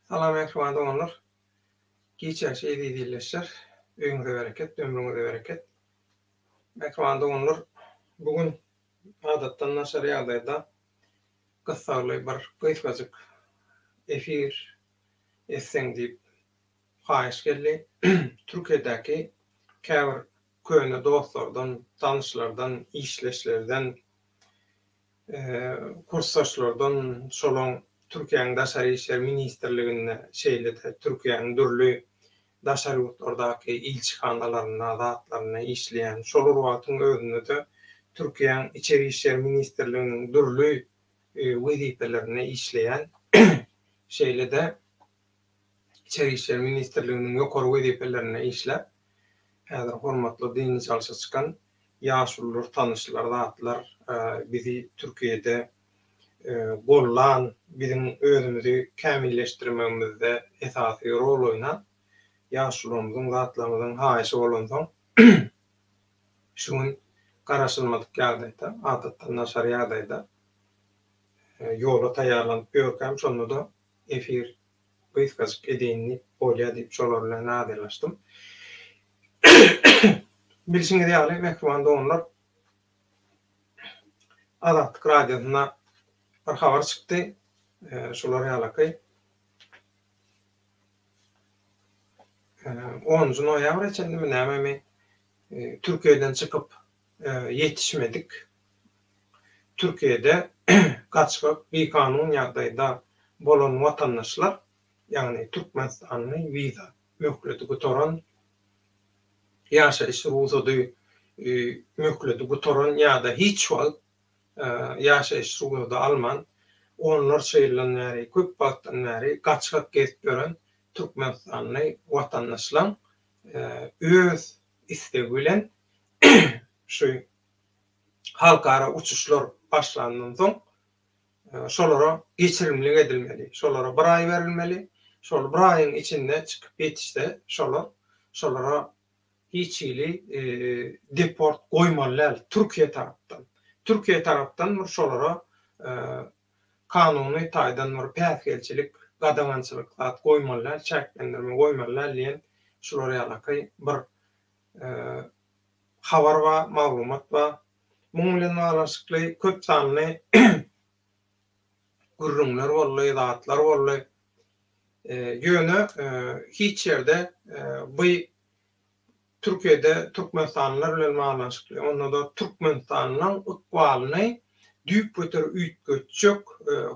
Salam mähriban doganlar. Giç ýagşy eziz ildeşler. Öýüňize bereket, ömrüňize bereket. Mähriban doganlar, bu gün adatdan daşary ýagdaýda gyssagly bir gysgajyk efir etseň diýip haýyş geldi. Türkiýedäki käbir köne dostlardan, tanyşlardan, işleşlerden kursdaşlardan, şolaň Türkiýäniň Daşary işler ministrliginde, şeýle-de Türkiýäniň dürli daşary ýurtlardaky ilçihanalarynda, zatlarynda işleýän, şol bir wagtyň özünde-de Türkiýäniň Içeri işler ministrliginiň dürli wezipelerinde işleýän, şeýle-de Içeri işler ministrliginiň ýokary wezipelerinde işläp, häzir hormatly dynç alşa çykan ýaşulular, tanyşlar, zatlar bizi Türkiýede gollan, biziň özümizi kämilleşdirmegimizde esasy rol oýnan ýaşulularymyzyň, zatlarymyzyň haýyşy bolansoň, şu gün garaşylmadyk ýagdaýda, adatdan daşary ýagdaýda ýola taýýarlanyp ýörkäm, şonda-da efir gysgajyk edeýin diýip, bolýa diýip şolar bilen razylaşdym. Bilşiňiz ýaly, mähriban doganlar, Azatlyk Radiosynda bir habar çykdy, şular ýalaky. Onunjy noýabra çenlimi nämemi Türkiýeden çykyp ýetişmedik. Türkiýede gaçgak, bikanun ýagdaýda bolan watandaşlar, ýagny türkmenistanly wiza möhleti gutaran, ýaşaýyş rugsady möhleti gutaran ýa-da hiç wagt ýaşaýyş rugsady alman, onlarça ýyldan bäri, köp wagtdan bäri gaçgak gezip ýören türkmenistanly watandaşlaň öz islegi bilen şu halkara uçuşlar başlandan soň şolara geçirimlik edilmeli. Şolara bir aý berilmeli. Şol bir aýyň içinde çykyp ýetişse şolar, şolara hiç hili deport goýmaly däl Türkiýe tarapdan. Türkiýe tarapdan bir şolara kanuny taýdan bir päsgelçilik, gadagançylyk zat goýmaly däl, çäklendirme goýmaly däl diýen şular ýalaky bir habar bar, maglumat bar. Muň bilen baglanyşykly köp sanly gürrüňler boldy, zatlar boldy. Ýöne hiç ýerde bu Türkiýede türkmenistanlylar bilen baglanyşykly, onda-da türkmenistanlylaryň ykbalyny düýpgöter üýtgetjek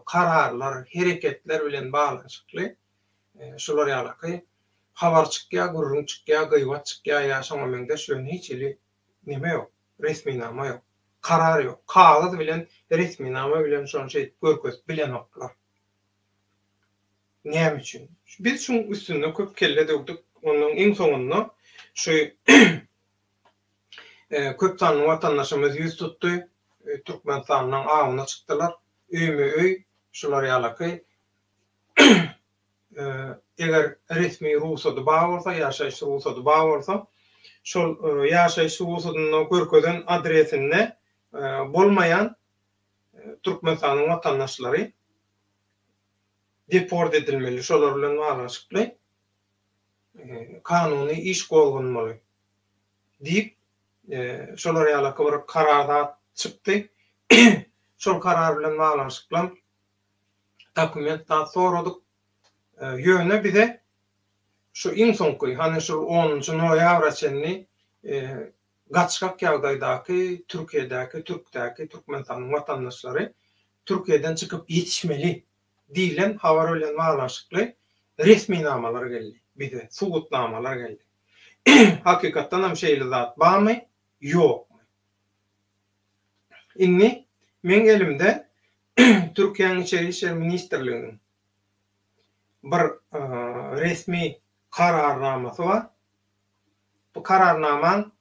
kararlar, hereketler bilen baglanyşykly şular ýalaky habar çykýar, gürrüň çykýar, gybat çykýar ýa şoňa meňzeş ýöne hiç hili neme ýok, resminama ýok, karar ýok. Kagyz bilen, resminama bilen şony şeýdip görkezip bilenoklar. Näme üçin? Biz şuň üstünde köp kelle döwdük. Ondan iň soňunda şu köp sanly watandaşymyz ýüz tutdy. Türkmenistanyň awyna çykdylar. Öýme-öý şular ýalaky eger resmi rugsady bar bolsa, ýaşaýyş rugsady bar bolsa, şol ýaşaýyş rugsadynda görkezen adresinde bolmaýan Türkmenistanyň watandaşlary deport edilmeli, şolar bilen baglanyşykly kanuny iş gozganmaly diýip, şolar ýalaky bir karar zat çykdy. Şol karar bilen baglanyşyklam dokument zat soradyk. Ýöne bize şu iň soňky, hany şul onunjy noýabra çenli gaçgak ýagdaýdaky Türkiýedäki, türkdäki Türkmenistanyň watandaşlary Türkiýeden çykyp ýetişmeli diýlen habar bilen baglanyşykly resminamalar geldi bize, subutnamalar geldi. Hakykatdanam şeýle zat barmy, ýokmy? Indi meň elimde Türkiýäniň Içeri işler ministrliginiň bir resmi kararnamasy bar. Bu kararnamaň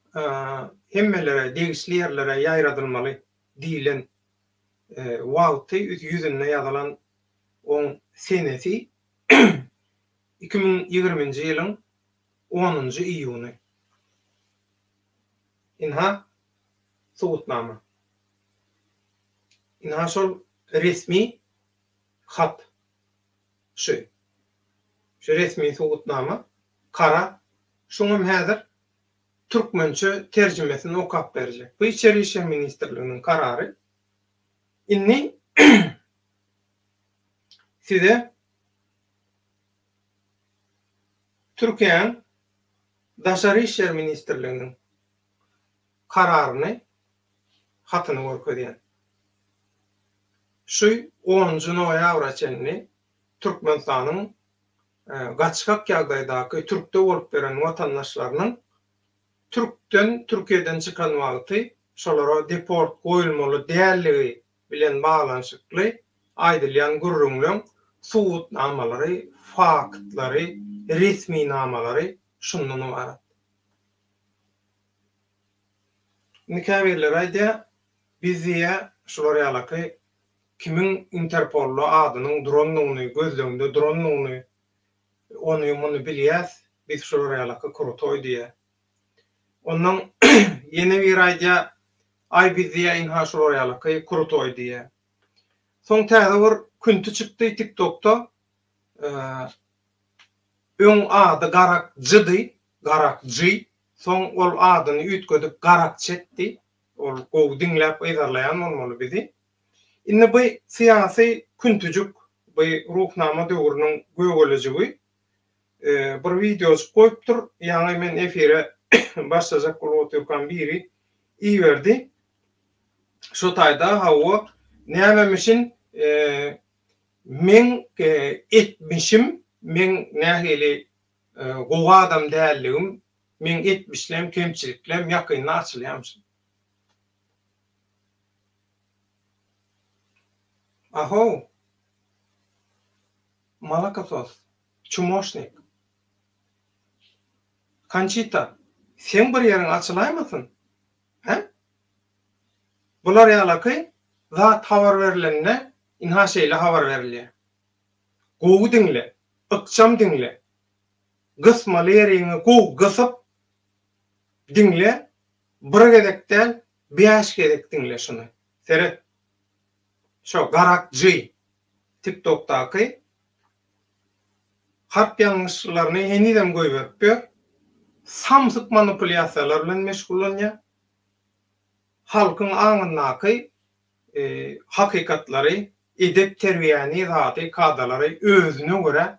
hemmelere, degişli ýerlere ýaýradylmaly diýlen wagty ýüzünde ýazylan oň senesi 2020-nji ýylyň onunjy iýuny. Ynha, subutnama. Ynha şol resmi hat şu. Şu resmi subutnama, karar, şuňam häzir türkmençe terjimesini okap berjek. Bu Içeri işler ministrliginiň karary. Indi size Türkiýäniň Daşary işler ministrliginiň kararyny, hatyny görkezýän. Şu onunjy noýabra çenli Türkmenistanyň gaçgak ýagdaýdaky türkde bolup ýören watandaşlarynyň türkden Türkiýeden çykan wagty şolara deport goýulmaly däldigi bilen baglanyşykly aýdylýan gürrüňleň subutnamalary, faktlary, resminamalary şundan ybarat. Indi käbirleri aýdýar, biz diýýär, şular ýalaky kimiň Interpolda adynyň durandygyny, gözleginde durandygyny, ony, muny bilýäs, biz şular ýalaky krutoý diýýär. Ondan ýene biri aýdýar, aý biz diýýär, ynha şular ýalaky krutoý diýýär. Soň täze bir künti çykdy TikTokda, öň ady Garak Jydy, Garak Jy, soň ol adyny üýtgedip Garakçy etdi. Ol gowy diňläp yzarlaýan bolmaly bizi. Indi bu syýasy küntüjik, bu Ruhnama döwrüniň gögelejigi bir wideojyk goýupdyr. Ýaňy men efire başlajak bolup otyrkam biri iberdi. Şo taýda hawa nämemişin meň etmişim, meň nähili gowy adam däldigim, meň etmişlem, kemçiliklem ýakynda açylýamyşyn. Ahow! Malakosos, çumoşnik. Konçita, seň bir ýeriň açylaýmasyn? Hä? Bular ýalaky zat habar berlende ynha şeýle habar berilýär. Gowy diňle, ykjam diňle. Gysmaly ýeriňi gowy gysyp diňle, bir gezek däl, bäş gezek diňle şuny. Seret. Şo garakjy tiktokdaky harp ýalňyşlaryny henizem goýberip ýör. Samsyk manipulýasiýalar bilen meşgullanýar. Halkyň aňyndaky hakykatlary, edep-terbiýäni, zady, kadalary özüne görä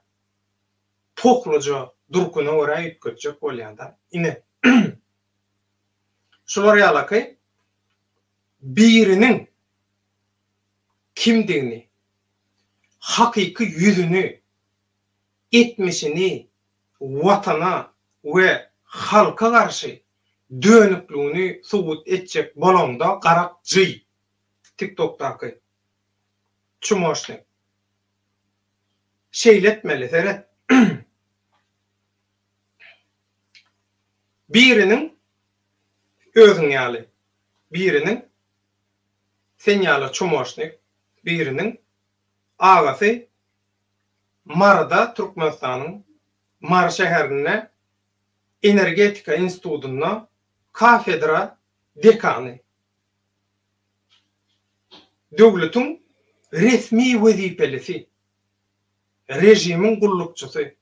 pohluja durkuna görä üýtgetjek bolýar-da. Ine, şular ýalaky biriniň kimdigini, hakyky ýüzüni, etmişini Watana we halka garşy dönükligini subut etjek bolaňda garak jy tiktokdaky çumoşnik şeýle etmeli seret biriniň özüň ýaly biriniň sen ýaly çumoşnik biriniň agasy Maryda Türkmenistanyň Mary şäherinde Energetika institutynda kafedra dekany. Döwletiň resmi wezipelisi, režimiň gullukçysy,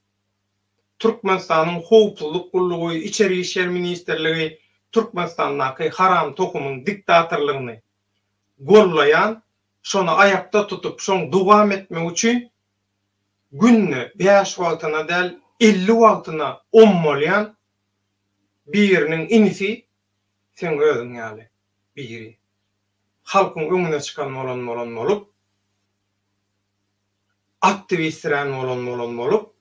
Türkmenistanyň Howpsuzlyk gullugy, Içeri işler ministrligi Türkmenistandaky haram tohumyň diktatorlygyny gollaýan, şony aýakda tutup, şoň dowam etmegi üçin günde bäş wagtyna däl, 50 wagtyna ommalýan biriniň inisi seň özüň ýaly biri. Halkyň öňüne çykan bolan bolan bolup, aktiwistirän bolan bolan bolup,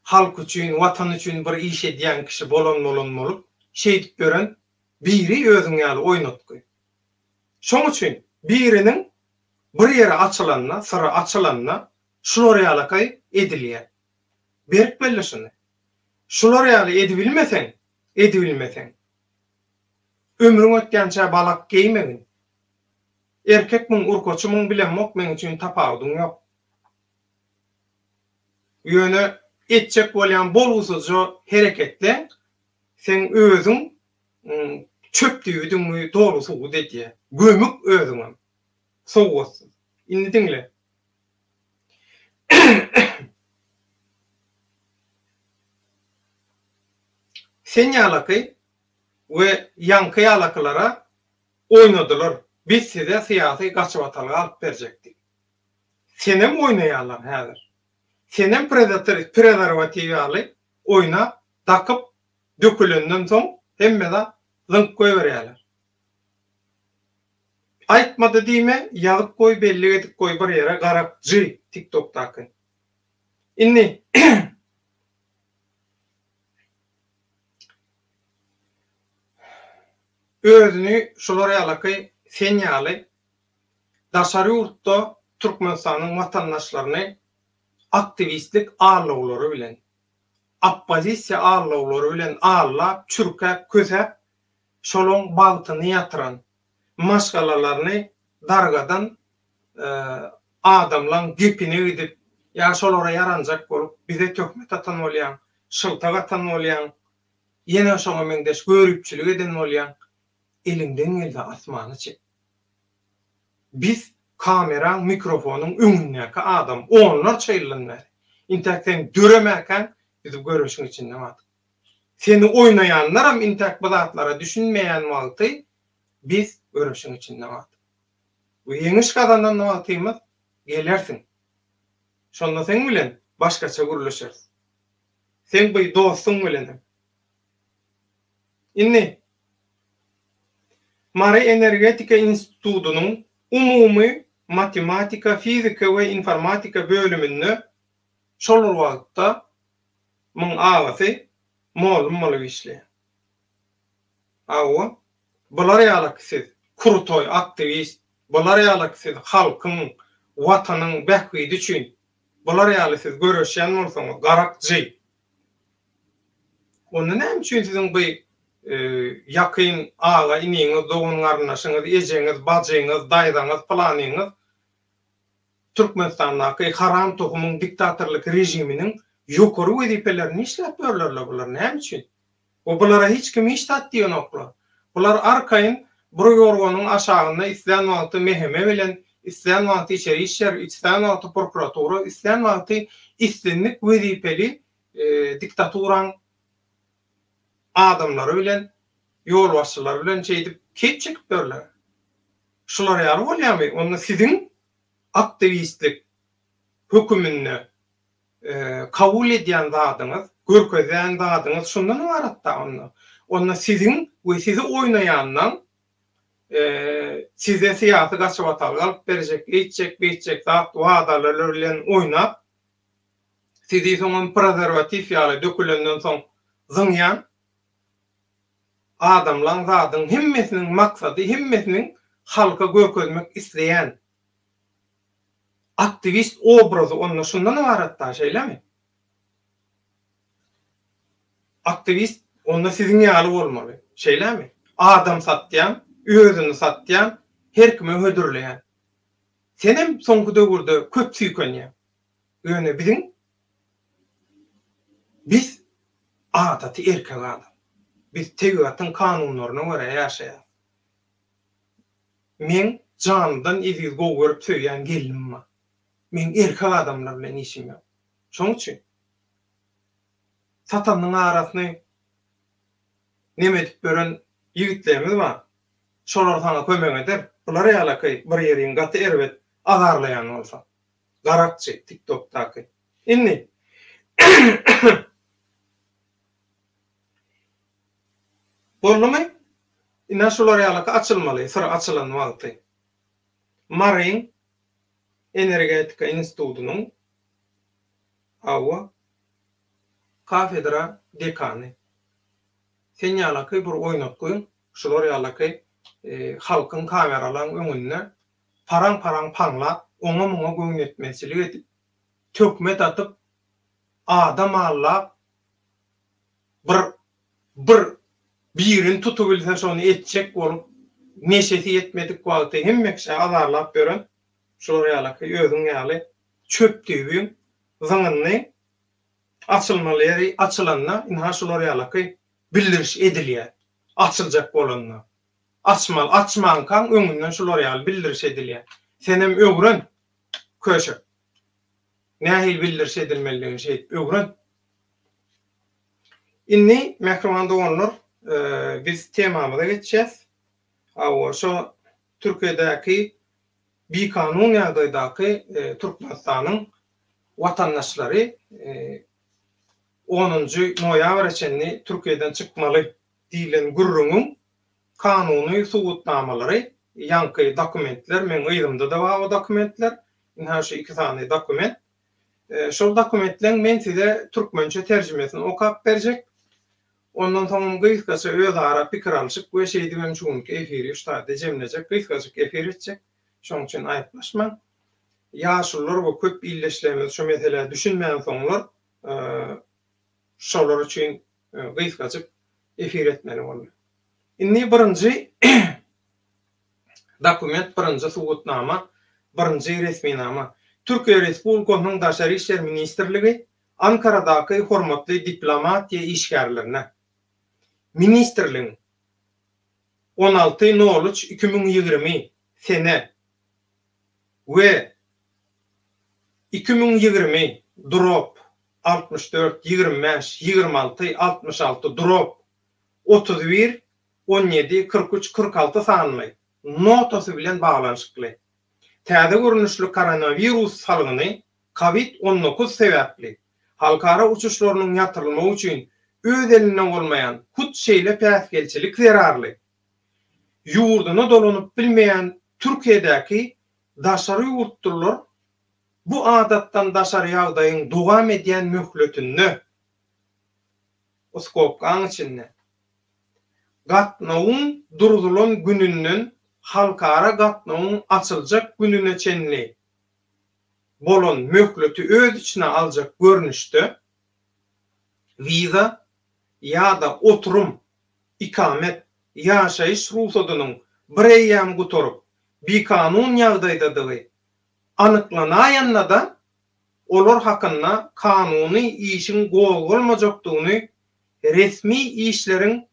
halk üçin, watan üçin bir iş edýän kişi bolan bolan bolup, şeýdip ýören biri özüň ýaly oýnatgy. Şoň üçin biriniň bir ýeri açylanda, syry açylanda şular ýalakaý edilýär. Berk belle şuny. Şular ýaly edibilmeseň, edibilmeseň, ömrüň ötýänçä balak geýmegin. Erkekmiň, urkaçymyň bilemok, meň üçin tapawudyň ýok. Ýöne etjek bolýan bolgusyzja hereketleň seň özüň çöp düýbüdigiňi doly subut edýär. Gömük özüňem. Sowgatsyz. Indi diňle. Sen ýalaky we ýaňky ýalakylara oýnadylar, biz size syýasy gaçybatalga alyp berjek diýip. Senem oýnaýarlar häzir. Senem prezerwatiw ýaly oýnap, dakyp, dökülenden soň hemme zat zyňyp goýberýärler. Aýtmady diýme, ýazyp goý, bellik edip goý bir ýere garakjy tiktokdaky. Indi özüni şular ýalaky sen ýaly daşary ýurtda Türkmenistanyň watandaşlaryny aktiwistlik allawlary bilen, oppozisiýa allawlary bilen allap, çürkäp, kösäp şolaň bagtyny ýatyran, maşgalalaryny dargadan adamlaň gepine gidip ýa şolara ýaranjak bolup bize töhmet atan bolýaň, şyltak atan bolýaň, ýene şoňa meňzeş göripçilik eden bolýaň, eliňden gelse asmana çek. Biz kameraň, mikrofonyň öňündäki adam onlarça ýyldan bäri. Intäk sen döremäkäň biz bu göreşiň içinde bardyk. Seni oýnaýanlaram intäk bu zatlara düşünmeýän wagty biz göreşiň içinde bardyk. We ýeňiş gazanan wagtymyz gelersiň. Şonda seň bilen başgaça gürleşeris. Seň by dostuň bilenem. Indi Mary energetika institudynyň umumy matematika, fizika we informatika bölüminde şol bir wagtda Muň agasy mollum bolup işleýär. Hawa, bular ýalaky siz, krutoý aktiwist, bular ýalaky siz halkyň, watanyň bähbidi üçin bular ýaly siz göreşýän bolsaňyz, garakjy. Onda näme üçin siziň bu ýakyn aga-iniňiz, dogan-garyndaşyňyz, ejeňiz, bajyňyz, daýzaňyz, pylanyňyz Türkmenistandaky haram tohumyň diktatorlyk režiminiň ýokary wezipelerini işläp ýörlerle bular näme üçin? We bulara hiç kim hiç zat diýenoklar. Bular arkaýyn bir ýorganyň aşagynda islän wagty MHM bilen, islän wagty içeri işler, islän wagty prokuratura, islän wagty islendik wezipeli diktaturaň adamlary bilen, ýolbaşçylary bilen şeýdip keýp çekip ýörler. Şular ýaly bolýarmy? Onda siziň aktiwistlik höküminde kabul edýän zadyňyz, görkezýän zadyňyz şundan ybarat-da onda. Onda siziň we sizi oýnaýanlaň size syýasy gaçybatalga alyp berjek, eýtjek, beýtjek zat wadalary bilen oýnap, sizi soňam prezerwatiw ýaly dökülenden soň zyňýan adamlaň zadyň hemmesiniň maksady, hemmesiniň halka görkezmek isleýän aktiwist obrazy onda şundan ybarat-da, şeýlemi? Aktiwist onda siziň ýaly bolmaly, şeýlemi? Adam satýan, özüni satýan, her kime hödürleýän. Senem soňky döwürde köp süýkenýäň. Ýöne biziň biz adaty erkek adam. Biz tebigatyň kanunlaryna görä ýaşaýarys. Meň janymdan eziz gowy görüp söýýän gelnim bar. Meň erkek adamlar bilen işim ýok. Şoň üçin satanyň arasyny neme edip ýören ýigitlerimiz bar. Şolar saňa kömek eder. Bular ýalaky bir ýeriň gaty erbet azarlaýan bolsa. Garakçy tiktokdaky. Indi Boldumy? Ine şular ýalaky açylmaly syr açylan wagty. Maryň energetika institudynyň hawa kafedra dekany. Sen ýalaky bir oýnatgyň şular ýalaky halkyň kameralaň öňünde paraň-paraň paňlap, oňa-muňa göwnüýetmezçilik edip, töhmet atyp, adam aldap, bir bir birini tutubilse şony etjek bolup, neşesi ýetmedik wagty hemme kişä azarlap ýören şular ýalaky özüň ýaly çöp düýbiň zyňyndy açylmaly ýeri açylanda ynha şular ýalaky bildiriş edilýär açyljak bolanda. Açmaly, açmankaň öňünden şular ýaly bildiriş edilýär. Senem öwren, köşek. Nähili bildiriş edilmelidigini şeýdip öwren. Indi, mähriban doganlar, biz temamyza geçýäs. Hawa, şo Türkiýedäki bikanun ýagdaýdaky Türkmenistanyň watandaşlary onunjy noýabra çenli Türkiýeden çykmaly diýlen gürrüňiň kanuny subutnamalary, ýaňky dokumentler, meň yzymda-da bar o dokumentler, ynha şu iki sany dokument. Şol dokumentleň men size türkmençe terjimesini okap berjek. Ondan soňam gysgaça özara pikir alşyp we şeýdibem şu günki efiri şu taýda jemlejek, gysgajyk efir etjek. Şonuň üçin aýyplaşmaň. Ýaşulular we köp ildeşlerimiz şu meselä düşünmänsoňlar, şolar üçin gysgajyk efir etmeli boldy. Indi birinji dokument, birinji subutnama, birinji resminama. Türkiýe Respublikasynyň Daşary işler ministrligi Ankaradaky hormatly diplomatiýa işgärlerine ministrligiň 16 nol üç 2020 sene we 2020 drop 64 25 26 66 drop 31 17 43 46 sanly notasy bilen baglanyşykly täze görnüşli koronawirus salgyny Covid 19 sebäpli halkara uçuşlarynyň ýatyrylmagy üçin öz elinde bolmaýan hut şeýle päsgelçilik zerarly ýurduna dolanyp bilmeýän Türkiýedäki daşary ýurtlular bu adatdan daşary ýagdaýyň dowam edýän möhletinde, skobkaň içinde, gatnawyň durzulan gününden halkara gatnawyň açyljak gününe çenli bolan möhleti öz içine aljak görnüşde wiza ýa-da oturum, ikamet, ýaşaýyş rugsadynyň bireýýäm gutaryp, bikanun ýagdaýdadygy anyklanaýanda-da, olar hakynda kanuny işiň gozgalmajakdygyny, resmi işleriň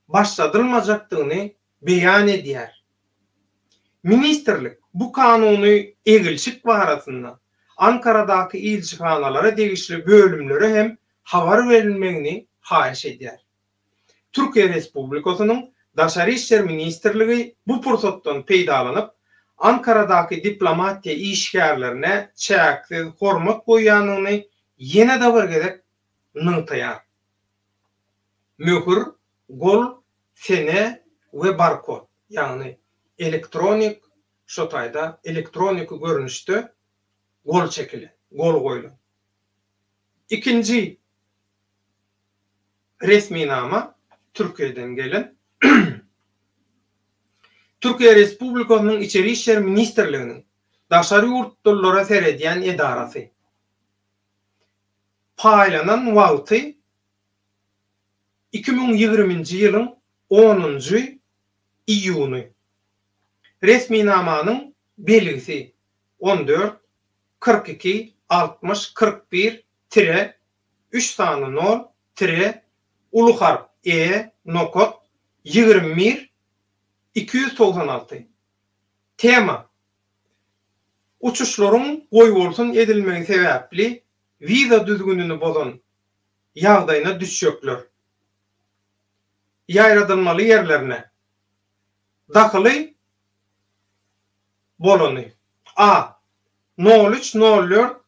başladylmajakdygyny beýan edýär. Ministrlik bu kanuny egilşik barasynda Ankaradaky ilçihanalara degişli bölümlere hem habar berilmegini haýyş edýär. Türkiýe Respublikasynyň Daşary işler ministrligi bu pursatdan peýdalanyp, Ankaradaky diplomatiýa işgärlerine çäksiz hormat goýýandygyny ýene-de bir gezek nygtaýar. Möhür, gol, sene we barkod, ýagny elektronik şo taýda elektroniki görnüşde gol çekilen, gol goýlan. Ikinji resminama Türkiýeden gelen Türkiýe Respublikasynyň Içeri işler ministrliginiň daşary ýurtlulara seredýän edarasy paýlanan wagty 2020-nji ýylyň onunjy iýuny. Resminamanyň belgisi, 14, 42, 60, 41, tire, üç sany nol, tire, uly harp E, nokat, 21, 296. Tema, Uçuşlaryň goýbolsun edilmegi sebäpli wiza düzgünini bozan ýagdaýyna düşjekler. Ýaýradylmaly ýerlerine. Dahyly bolany. A. Nol üç nol dört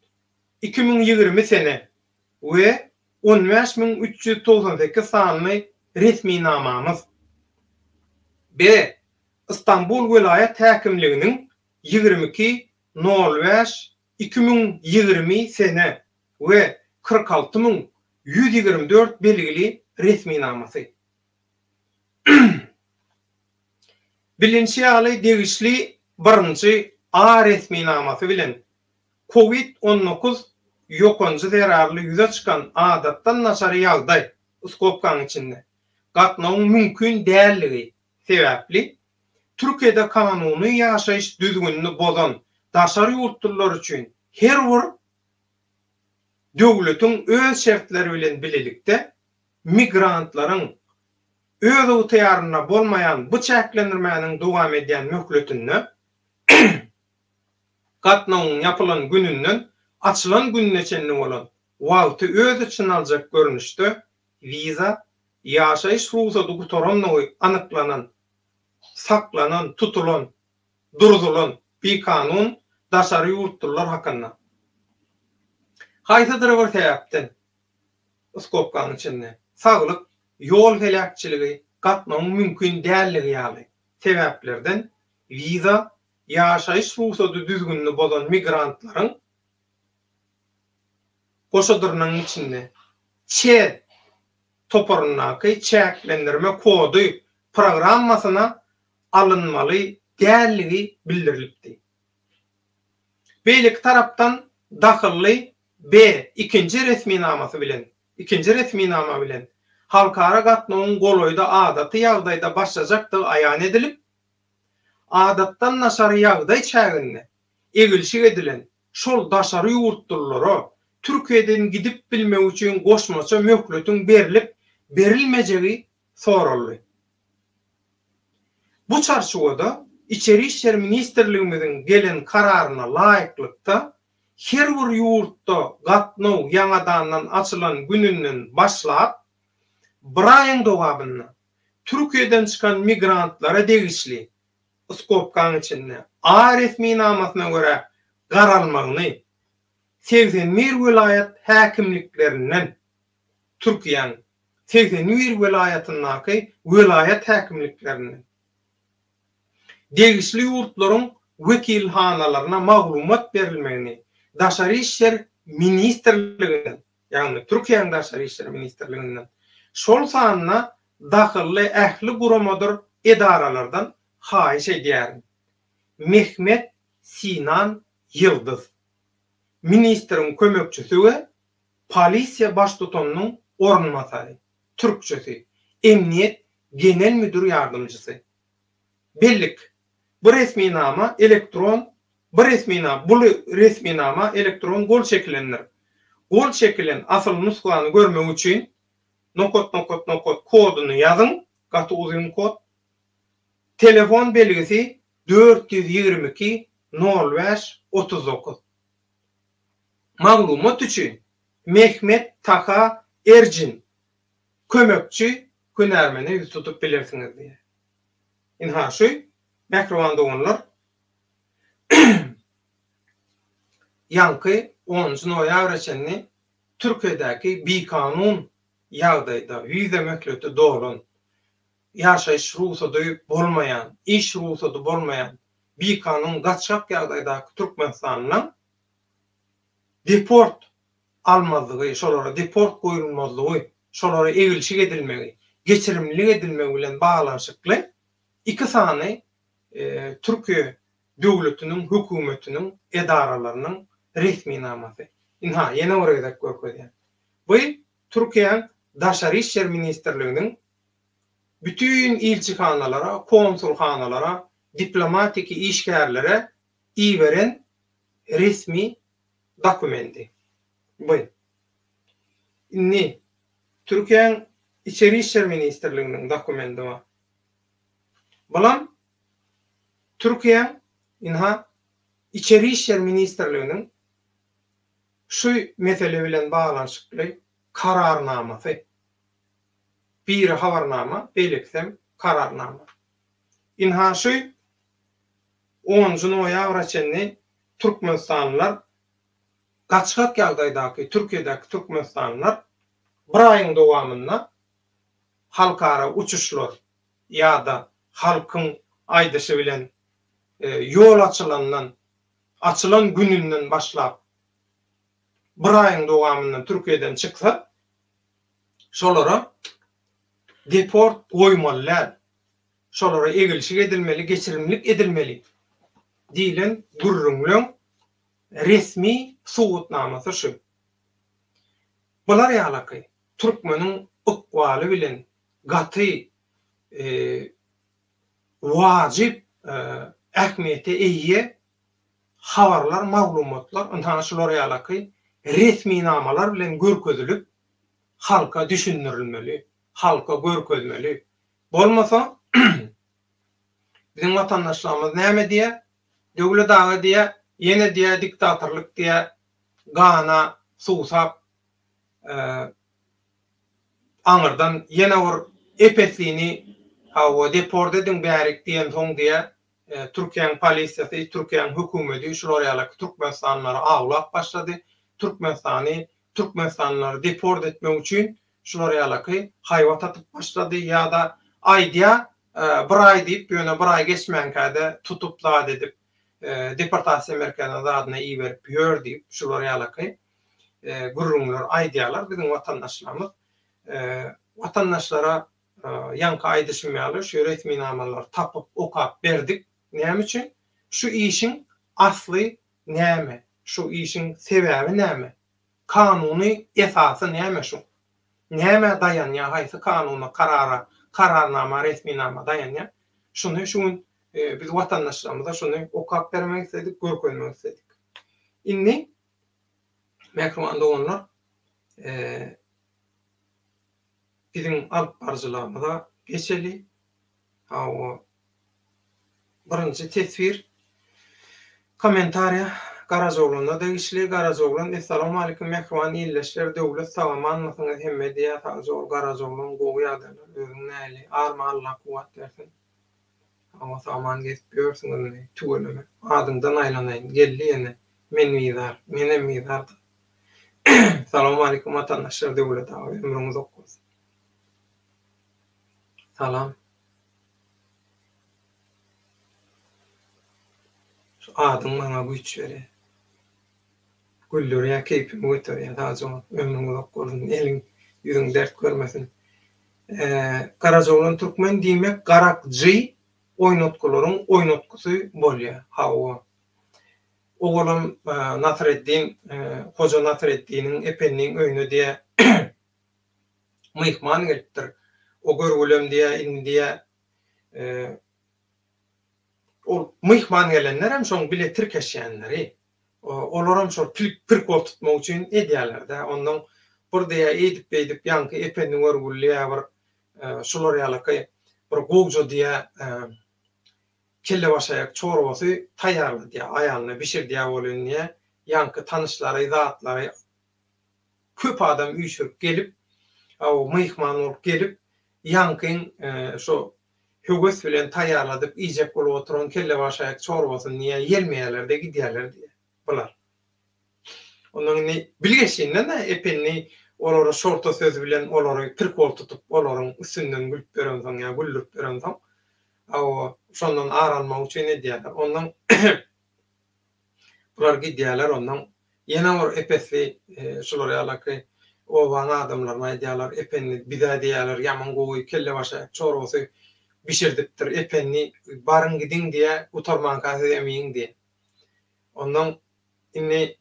2020 sene we 15398 sanly resminamamyz. B. Istanbul welaýat häkimliginiň 22 nol bäş 2020 sene we 46124 belgili resminamasy. Bilinşi ýaly, degişli birinji A resminamasy bilen Covid 19 ýokanjy zerarly ýüze çykan adatdan daşary ýagdaý, skobkaň içinde, gatnawyň mümkin dälligi sebäpli, Türkiýede kanuny ýaşaýyş düzgünini bozan daşary ýurtlular üçin her bir döwletiň öz şertleri bilen bilelikde migrantlaryň öz ygtyýarynda bolmaýan bu çäklendirmäniň dowam edýän möhletinde gatnawyň ýapylan gününden açylan gününe çenli bolan wagty öz içine aljak görnüşde wiza, ýaşaýyş rugsady gutarandygy anyklanan, saklanan, tutulan, durzulan bikanun daşary ýurtlular hakynda. Haýsydyr bir sebäpden, skobkanyň içinde, saglyk, ýol heläkçiligi, gatnawyň mümkin dälligi ýaly sebäplerden wiza, ýaşaýyş rugsady düzgünini bozan migrantlaryň goşa dyrnagyň içinde Ç toparyndaky çäklendirme kody programmasyna alynmaly däldigi bildirilipdi. Beýleki tarapdan dahylly B ikinji resminamasy bilen ikinji resminama bilen halkara gatnawyň golaýda adaty ýagdaýda başlajakdygy aýan edilip, adatdan daşary ýagdaý çäginde egilşik edilen şol daşary ýurtlulara Türkiýeden gidip bilmegi üçin goşmaça möhletiň berlip berilmejegi soraldy. Bu çarçuwada Içeri işler ministrligimiziň gelen kararyna laýyklykda, her bir ýurtda gatnaw ýaňadandan açylan gününden başlap, bir aýyň dowamynda Türkiýeden çykan migrantlara degişli skobkaň içinde A resminamasyna görä garalmagyny 81 welaýat häkimliklerinden Türkiýäniň 81 welaýatyndaky welaýat häkimliklerinden degişli ýurtlaryň wekilhanalaryna maglumat berilmegini Daşary işler ministrliginden, ýagny Türkiýäniň Daşary işler ministrliginden, şol sanda dahylly ähli guramadyr edaralardan haýyş edýärin. Mehmet Sinan Ýyldyz, ministriň kömekçisi we polisiýa baştutanynyň orunbasary, türkçesi, emniýet genel müdür ýardamçysy. Bellik, Bu resminama elektron Bu resminama Bu resminama elektron gol çekilendir. Gol çekilen asyl nusgany görmek üçin nokat nokat nokat koduny ýazyň, gaty uzyn kod. Telefon belgisi 422 nol bäş 39. Maglumat üçin Mehmet Taha Erjin kömekçi hünärmene ýüz tutup bilersiňiz diýýär. Ynha şu mähriban doganlar ýaňky onunjy noýabra çenli Türkiýedäki bikanun ýagdaýda wiza möhleti dolan, ýaşaýyş rugsady bolmaýan, iş rugsady bolmaýan bikanun gaçgak ýagdaýdaky türkmenistanlylaň deport almazlygy, şolara deport goýulmazlygy, şolara egilşik edilmegi, geçirimlilik edilmegi bilen baglanyşykly iki sany Türkiýe döwletiniň hökümetiniň edaralarynyň resminamasy. Ynha, ýene bir gezek görkezýän. Bu Türkiýäň Daşary işler ministrliginiň bütin ilçihanalara, konsulhanalara, diplomatiki işgärlere iberen resmi dokumendi. Bu. Indi Türkiýäň Içeri işler ministrliginiň dokumendi bar. Bulam Türkiýäň ynha Içeri işler ministrliginiň şu mesele bilen baglanyşykly kararnamasy. Biri habarnama, beýlekisem kararnama. Ynha şu onunjy noýabra çenli türkmenistanlylar gaçgak ýagdaýdaky Türkiýedäki türkmenistanlylar bir aýyň dowamynda halkara uçuşlar ýa-da halkyň aýdyşy bilen ýol açylandan açylan gününden başlap bir aýyň dowamynda Türkiýeden çyksa şolara deport goýmaly däl. Şolara egilşik edilmeli, geçirimlik edilmeli diýlen gürrüňleň resmi subutnamasy şu. Bular ýalaky türkmeniň ykbaly bilen gaty wajyp ähmiýete eýe habarlar, maglumatlar ynha şular ýalaky resminamalar bilen görkezilip halka düşündirilmeli, halka görkezmeli. Bolmasa biziň watandaşlarymyz näme diýýär? Döwlet aga diýýär, ýene diýýär diktatorlyk diýýär. Gana suwsap aňyrdan ýene bir epeslini hawa deport ediň bärik diýensoň diýä Türkiýäň polisiýasy, Türkiýäň hökümedi şular ýalaky türkmenistanlylary awlap başlady. Türkmenistany, türkmenistanlylary deport etmek üçin şular ýalaky haýbat atyp başlady ýa-da aýdýa bir aý diýip ýöne bir aý geçmänkä-de tutup zat edip deportasiýa merkezine zadyna iberip ýör diýip şular ýalaky gürrüňler aýdýarlar biziň watandaşlarymyz. Watandaşlara ýaňky aýdyşym ýaly şu resminamalary tapyp okap berdik. Näme üçin? Şu işiň asly näme? Şu işiň sebäbi näme? Kanuny esasy näme şuň? Nämä daýanýar, haýsy kanuna, karara, kararnama, resminama daýanýar? Şuny şu gün biz watandaşlarymyza şuny okap bermek isledik, görkezmek isledik. Indi mähriban doganlar, biziň alyp baryjylygymyza geçeli. Hawa, birinji teswir, kommentariýa Garajaoglana degişli. Garajaoglan Essalawmalikim mähriban ildeşler Döwlet sagamanmysyňyz hemme diýýär sagja bol Garajaoglan gowy ýagdaýlar özüň näli arma Allah kuwwat bersin. Hawa sagaman gezip ýörsüňizmi tüweleme adyňdan aýlanaýyn geldi ýene men bizar menem bizarda Salowmalikim watandaşlar Döwlet aga ömrüň uzak bolsun. Salam. Şu adyň maňa güýç berýär. Güldürýär, keýpimi göterýär. Sagja bol, ömrüň uzak bolsun, eliň, ýüzüň dert görmesin. Garajaoglan türkmen diýmek garakjy oýnatgylaryň oýnatgysy bolýar. Hawa. Owalam Nasreddin, Hoja Nasreddiniň Ependiň öýüne diýýär. Myhman gelipdir. O görgülem diýýär, indi diýýär, ol myhman gelenlerem şoň bile tirkeşýänleri. Olaram şol prikol tutmak üçin edýärler-dä. Onnoň bir diýýär, eýdip-beýdip ýaňky Ependi görgüli diýýär bir şular ýalyky bir gowja diýýär, kellebaşaýak çorbasy taýýarladýar, aýalyna bişirdýär welin diýýär, ýaňky tanyşlary, zatlary köp adam üýşürip gelip, myhman bolup gelip, ýaňkyň şo höwes bilen taýýarladyp iýjek bolup oturan kellebaşaýak çorbasyny diýýär, ýelmeýärler-de gidýärler diýýär bular. Ondan indi bilgeşlinden-de Ependi olary şorta söz bilen olary prikol tutup, olaryň üstünden gülüp ýörensoň ýa güldürip ýörensoň, şondan ar almak üçin edýärler. Ondan Bular gidýärler onnoň ýene bir epesli şular ýalaky obaň adamlaryna aýdýarlar Ependi bizä diýýärler ýaman gowy kellebaşaýak çorbasy bişirdipdir Ependi baryň gidiň diýýä gutarmanka sizem iýiň diýýä. Onnoň indi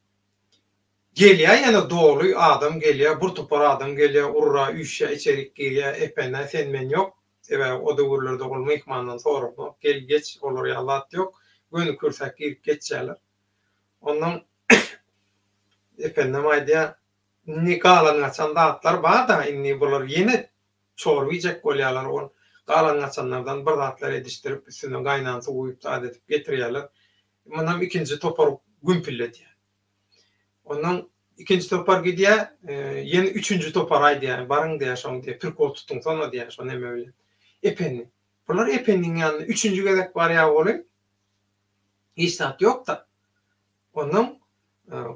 gelýä ýene doly adam gelýä bir topar adam gelýä urra üýşýä içerik girýä Ependä sen men ýok Sebäbi o döwürlerde ol myhmandan soranok, gel geç olar ýaly zat ýok, göni kürsäk girip geçýärler. Onnoň Ependem aýdýar, indi galan-gaçan zatlar bar-da, indi bular ýene çorba iýjek bolýarlar, ol galan-gaçanlardan bir zatlar edişdirip, üstüne gaýnan suw guýup zat edip getirýärler. Munam ikinji topar gümpülledýär. Ondan ikinji topar gidýär, ýene üçünji topar aýdýar, baryň diýýär, şoň diýýär, prikol tutuňsana diýýär, şo neme bilen. Ependi. Bular Ependiň ýanyna üçünji gezek barýar welin, hiç zat ýok-da. Ondan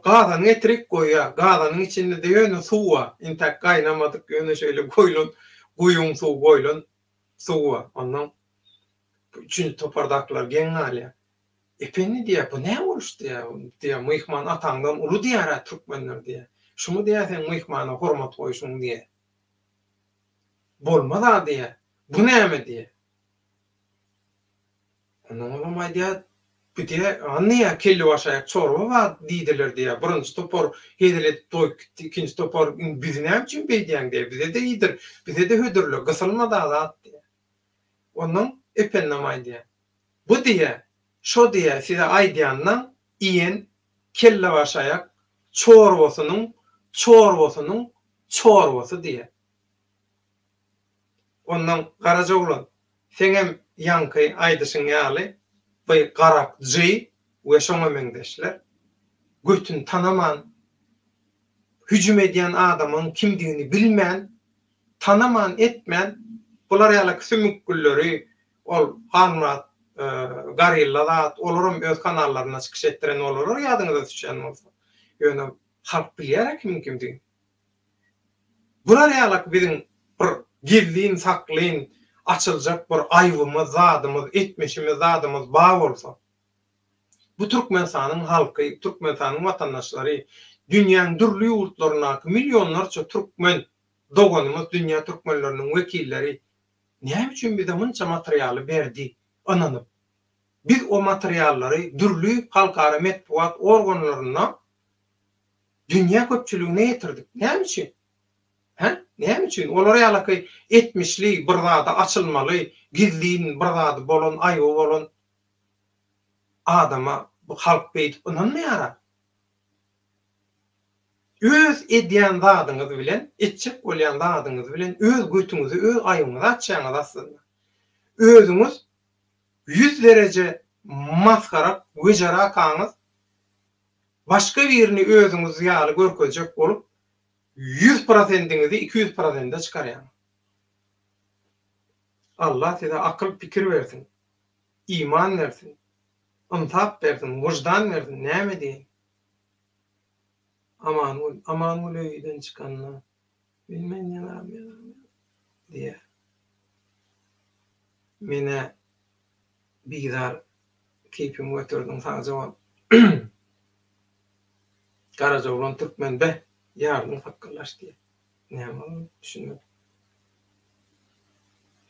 gazany getirip goýýar. Gazanyň içinde-de ýöne suw bar. Intäk gaýnamadyk, ýöne şeýle goýlan, guýyň suwy goýlan suw bar. Ondan üçünji topardakylar geň galýar. Ependi diýýär, bu nä boluş diýýär, diýýär, myhman ataňdan uly diýýär-ä türkmenler diýýär. Şumy diýýär seň myhmana hormat goýşuň diýýär. Bolmaz-a diýýär. Bu näme diýýär. Ondan olam aýdýar, bu diýýär, hany diýýär, kellebaşaýak çorba bar diýdiler diýýär. Birinji topar hezil edip doýup gitdi, ikinji topar indi bizi näme üçin beýdýäň diýýär, bize-de iýdir, bize-de hödürle, gysylma-da zat diýýär. Ondan Ependem aýdýar. Bu diýýä, şo diýýä size aýdýandan iýen kellebaşaýak çorbasynyň çorbasynyň çorbasy diýýä. Ondan Garajaoglan, seňem ýaňky aýdyşyň ýaly by garakjy we şoňa meňzeşler götüni tanaman. hüjüm edýän adamyň kimdigini bilmän, tanaman etmän, bular ýaly sümükgülleri ol Halmyrat Gorilla zat, olaram öz kanallarynda çykyş etdiren bolarlar ýadyňyza düşýän bolsa. Ýöne halk bilýär-ä kimiň kimdigini. Bular ýalak biziň bir gizlin saklyn açyljak bir aýbymyz zadymyz etmişimiz zadymyz bar bolsa bu Türkmenistanyň halky Türkmenistanyň watandaşlary dünýäň dürli ýurtlaryndaky millionlarça türkmen doganymyz dünýä türkmenleriniň wekilleri näme üçin bize munça materialy berdi ynanyp biz o materiallary dürli halkara metbugat organlarynda Dünýä köpçüligine ýetirdik. Näme üçin? Hä? Näme üçin? Olar ýalaky etmişli bir zady açylmaly, gizlin bir zady bolan, aýby bolan adama bu halk beýdip ynanmaýar-a. Öz edýän zadyňyz bilen, etjek bolýan zadyňyz bilen öz götüňizi, öz aýbyňyzy açýaňyz aslynda. Özüňiz ýüz dereje masgarak, wejerakaňyz Başga birini özüňiz ýaly görkezjek bolup ýüz prosendiňizi 200 prosende çykarýaňyz. Allah size akyl pikir bersin. Iman bersin. Ynsap bersin, wyždan bersin, näme diýeýin. Amangül, Amangül öýden çykanda Bilmen ýanarym ýanarym diýýär. Menä Bizar keýpimi göterdiň sagja bol. Garajaoglan türkmen beh ýardyň sakgallaş diýýär. Näme ol düşünmedim.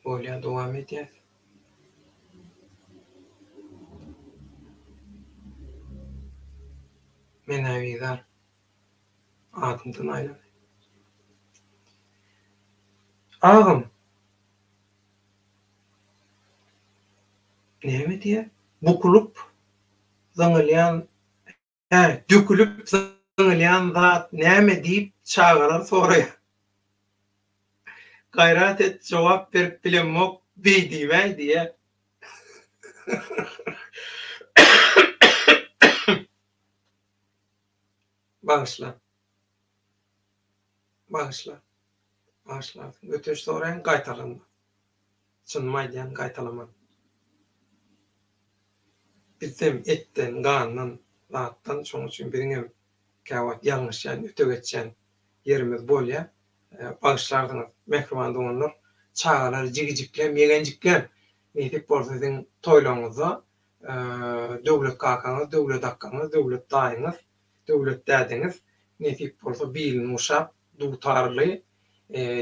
Bolýa dowam edýäs. Menä bizar. Adymdan aýlanaý. Agam. Näme diýýär? Bukulyp zyňylýan, hä, dökülip zyňylýan zat näme diýip çagalar soraýar. Gaýrat et, jogap berip bilemok, beý diýmäý diýýär. Bagyşla. Bagyşla. Bagyşlarsyň. Ötünç soraýan, gaýtalanmaz. Çynymy aýdýan, gaýtalaman. Bizem etden, gandan, zatdan, şonuň üçin biziňem käwagt ýalňyşýan, öte geçýän ýerimiz bolýar. Bagyşlarsyňyz, mähriban doganlar. Çagalar jigijiklem, ýegenjiklem, nesip bolsa siziň toýlaryňyzda Döwlet kakaňyz, Döwlet akgaňyz, Döwlet daýyňyz, Döwlet dädeňiz nesip bolsa bilini guşap, dutarly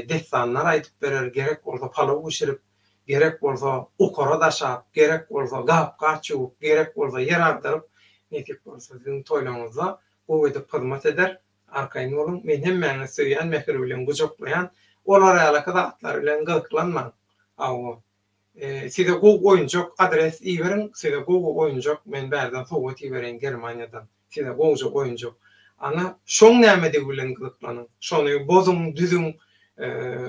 dessanlar aýdyp berer, gerek bolsa palaw bişirip, gerek bolsa okara daşap, gerek bolsa gap-gaç ýuwup, gerek bolsa ýer agdaryp, nesip bolsa siziň toýlaryňyzda gowy edip hyzmat eder. Arkaýyn boluň, men hemmäňizi söýýän, mähir bilen gujaklaýan. Olar ýalaky zatlar bilen gyzyklanmaň. Hawa. Size gowy oýunjak adres iberiň size gowy oýunjak men bärden sowgat ibereýin Germaniýadan size gowja oýunjak ana şoň nämedigi bilen gyzyklanyň şony bozuň düzüň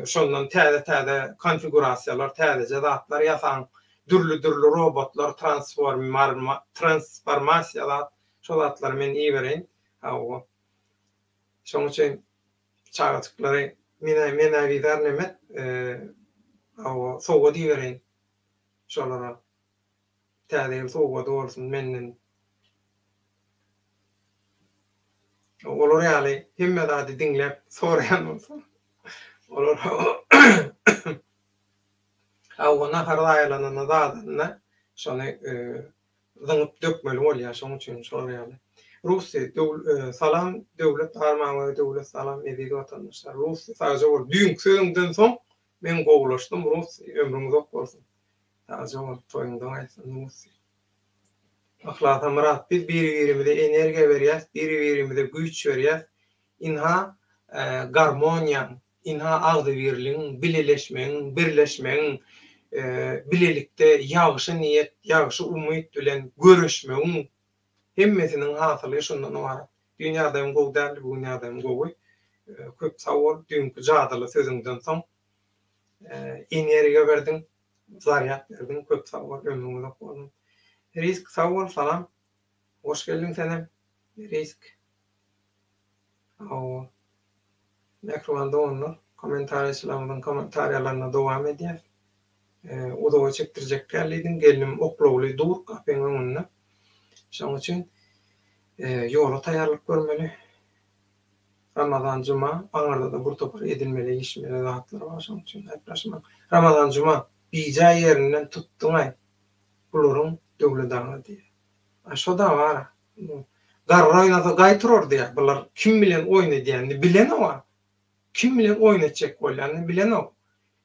şondan täze täze konfigurasiýalar täzeje zatlar ýasaň dürli dürli robotlar transformasiýa zat şo zatlary men ibereýin hawa şoň üçin Çagajyklary menä menä bizar nemet hawa sowgat ibereýin şolara täze ýyl sowgady bolsun menden olar ýaly hemme zady diňläp soraýan bolsa olar hawa nahar zaýalananda zadanda şony zyňyp dökmeli bolýar şoň üçin şolar ýaly. Russi salam Döwlet armaň we Döwlet salam eziz watandaşlar Russi sagja bol düýnki sözüňden soň men gowulaşdym Russi ömrüň uzak bolsun sagja bol toýuňda gaýtsyn Russi Yhlasa Myrat biz biri birimize energiýa berýäs biri birimize güýç berýäs ynha garmoniýaň Ynha, agzybirligiň, bileleşmegiň, birleşmegiň, bilelikde ýagşy niýet, ýagşy umyt bilen göreşmegiň hemmesiniň hasyly şundan ybarat. Düýn ýagdaýym gowy däldi, bu gün ýagdaýym gowy. Köp sag bol, düýnki jadyly sözüňden soň energiýa berdiň, zarýad berdiň, köp sag bol, ömrüň uzak bolsun. Risk sag bol, salam. Hoş geldiň senem, Risk. Hawa. Mähriban doganlar, kommentariýaçylarymyzyň kommentariýalaryna dowam edýäs. Uzaga çekdirjek däl diýdim, gelnim oklawly dur gapyň öňünde. Şonuň üçin ýola taýýarlyk görmeli. Ramazan Juma, aňyrda-da bir topar edilmeli, işmeli zatlar bar, şonuň üçin aýyplaşmaň. Ramazan Juma, bijaý ýerinden tutduň-aý bularyň Döwlet aga diýýär. A şo-da bar-a. Garry oýnasa gaý turar diýýär. Bular kim bilen oýun edýänini bilenok-a. Kim bilen oýun etjek bolýanyny bilenok.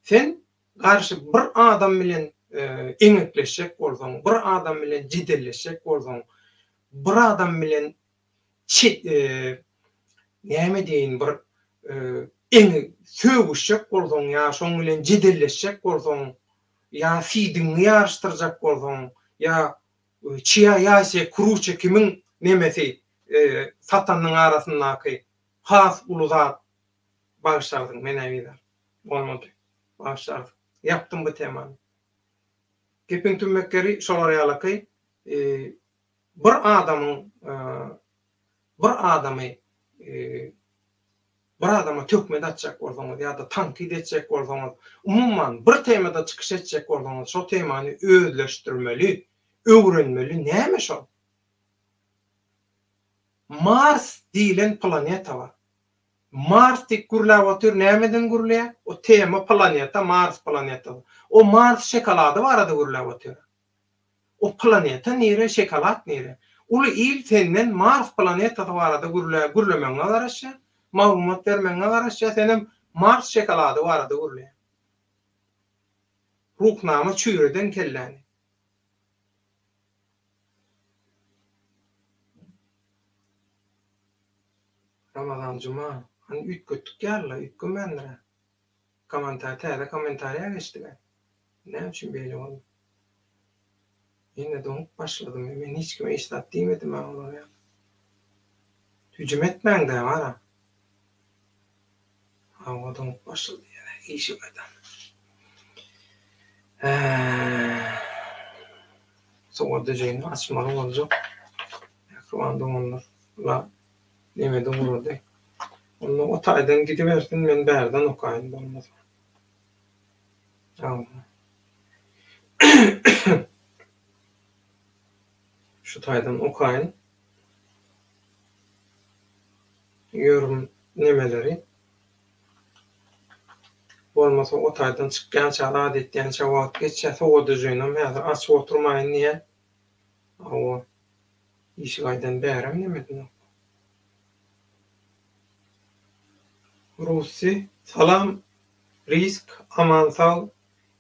Sen garşy bir adam bilen eňekleşjek bolsaň, bir adam bilen jedelleşjek bolsaň, bir adam bilen näme diýeýin bir eňek sögüşjek bolsaň ýa şoň bilen jedelleşjek bolsaň, ýa sidigiňi ýaryşdyrjak bolsaň, ýa Çiýa ýaýse kruçe kimiň nemesi satanyň arasyndaky has uly zat bagyşlarsyň menä bizar bolmady bagyşlarsyň ýapdym bu temany gepiň tümmekgeri şolar ýalaky bir adamyň bir adamy bir adama töhmet atjak bolsaňyz ýa-da tankyt etjek bolsaňyz, umuman bir temada çykyş etjek bolsaňyz şo temany özleşdirmeli, öwrenmeli näme şol? Mars diýlen planeta bar. Mars diýip gürläp otyr nämeden gürleýär? O tema planeta Mars planetasy. O Mars şokolady barada gürläp otyr. O planeta nire, şekolat nire? Uly il senden Mars planetasy barada gürlä, gürlemegiňe garaşýar, maglumat bermegiňe garaşýar, senem Mars şekolady barada gürleýäň. Ruhnama çüýreden kelläni. Ramazan Juma, hany üýtgetdik ýaly-la, üýtgemändir-ä. Kommentariý täze kommentariýa geçdiga. Näme üçin beýle boldy? Ýene doňup başladymy? Men hiç kime hiç zat diýmedim-ä olar ýaly. Hüjüm etmäň-dä bara. Hawa doňup başlady ýene işi gaýdan. Sowadyjyny açmaly boljak. Mähriban doganlar. La Nemede gurady. Onda o taýdan gidibersin, men bärden okaýyn bolmasa. Hawa. Şu taýdan okaýyn. Ýörüm nemeleri. Bolmasa o taýdan çykýança, zat etýänçä wagt geçýär. Sowadyjynam häzir açyp oturmaýyn diýýän. Hawa. Işigaýdan bärem neme edenok. Russi salam Risk aman sag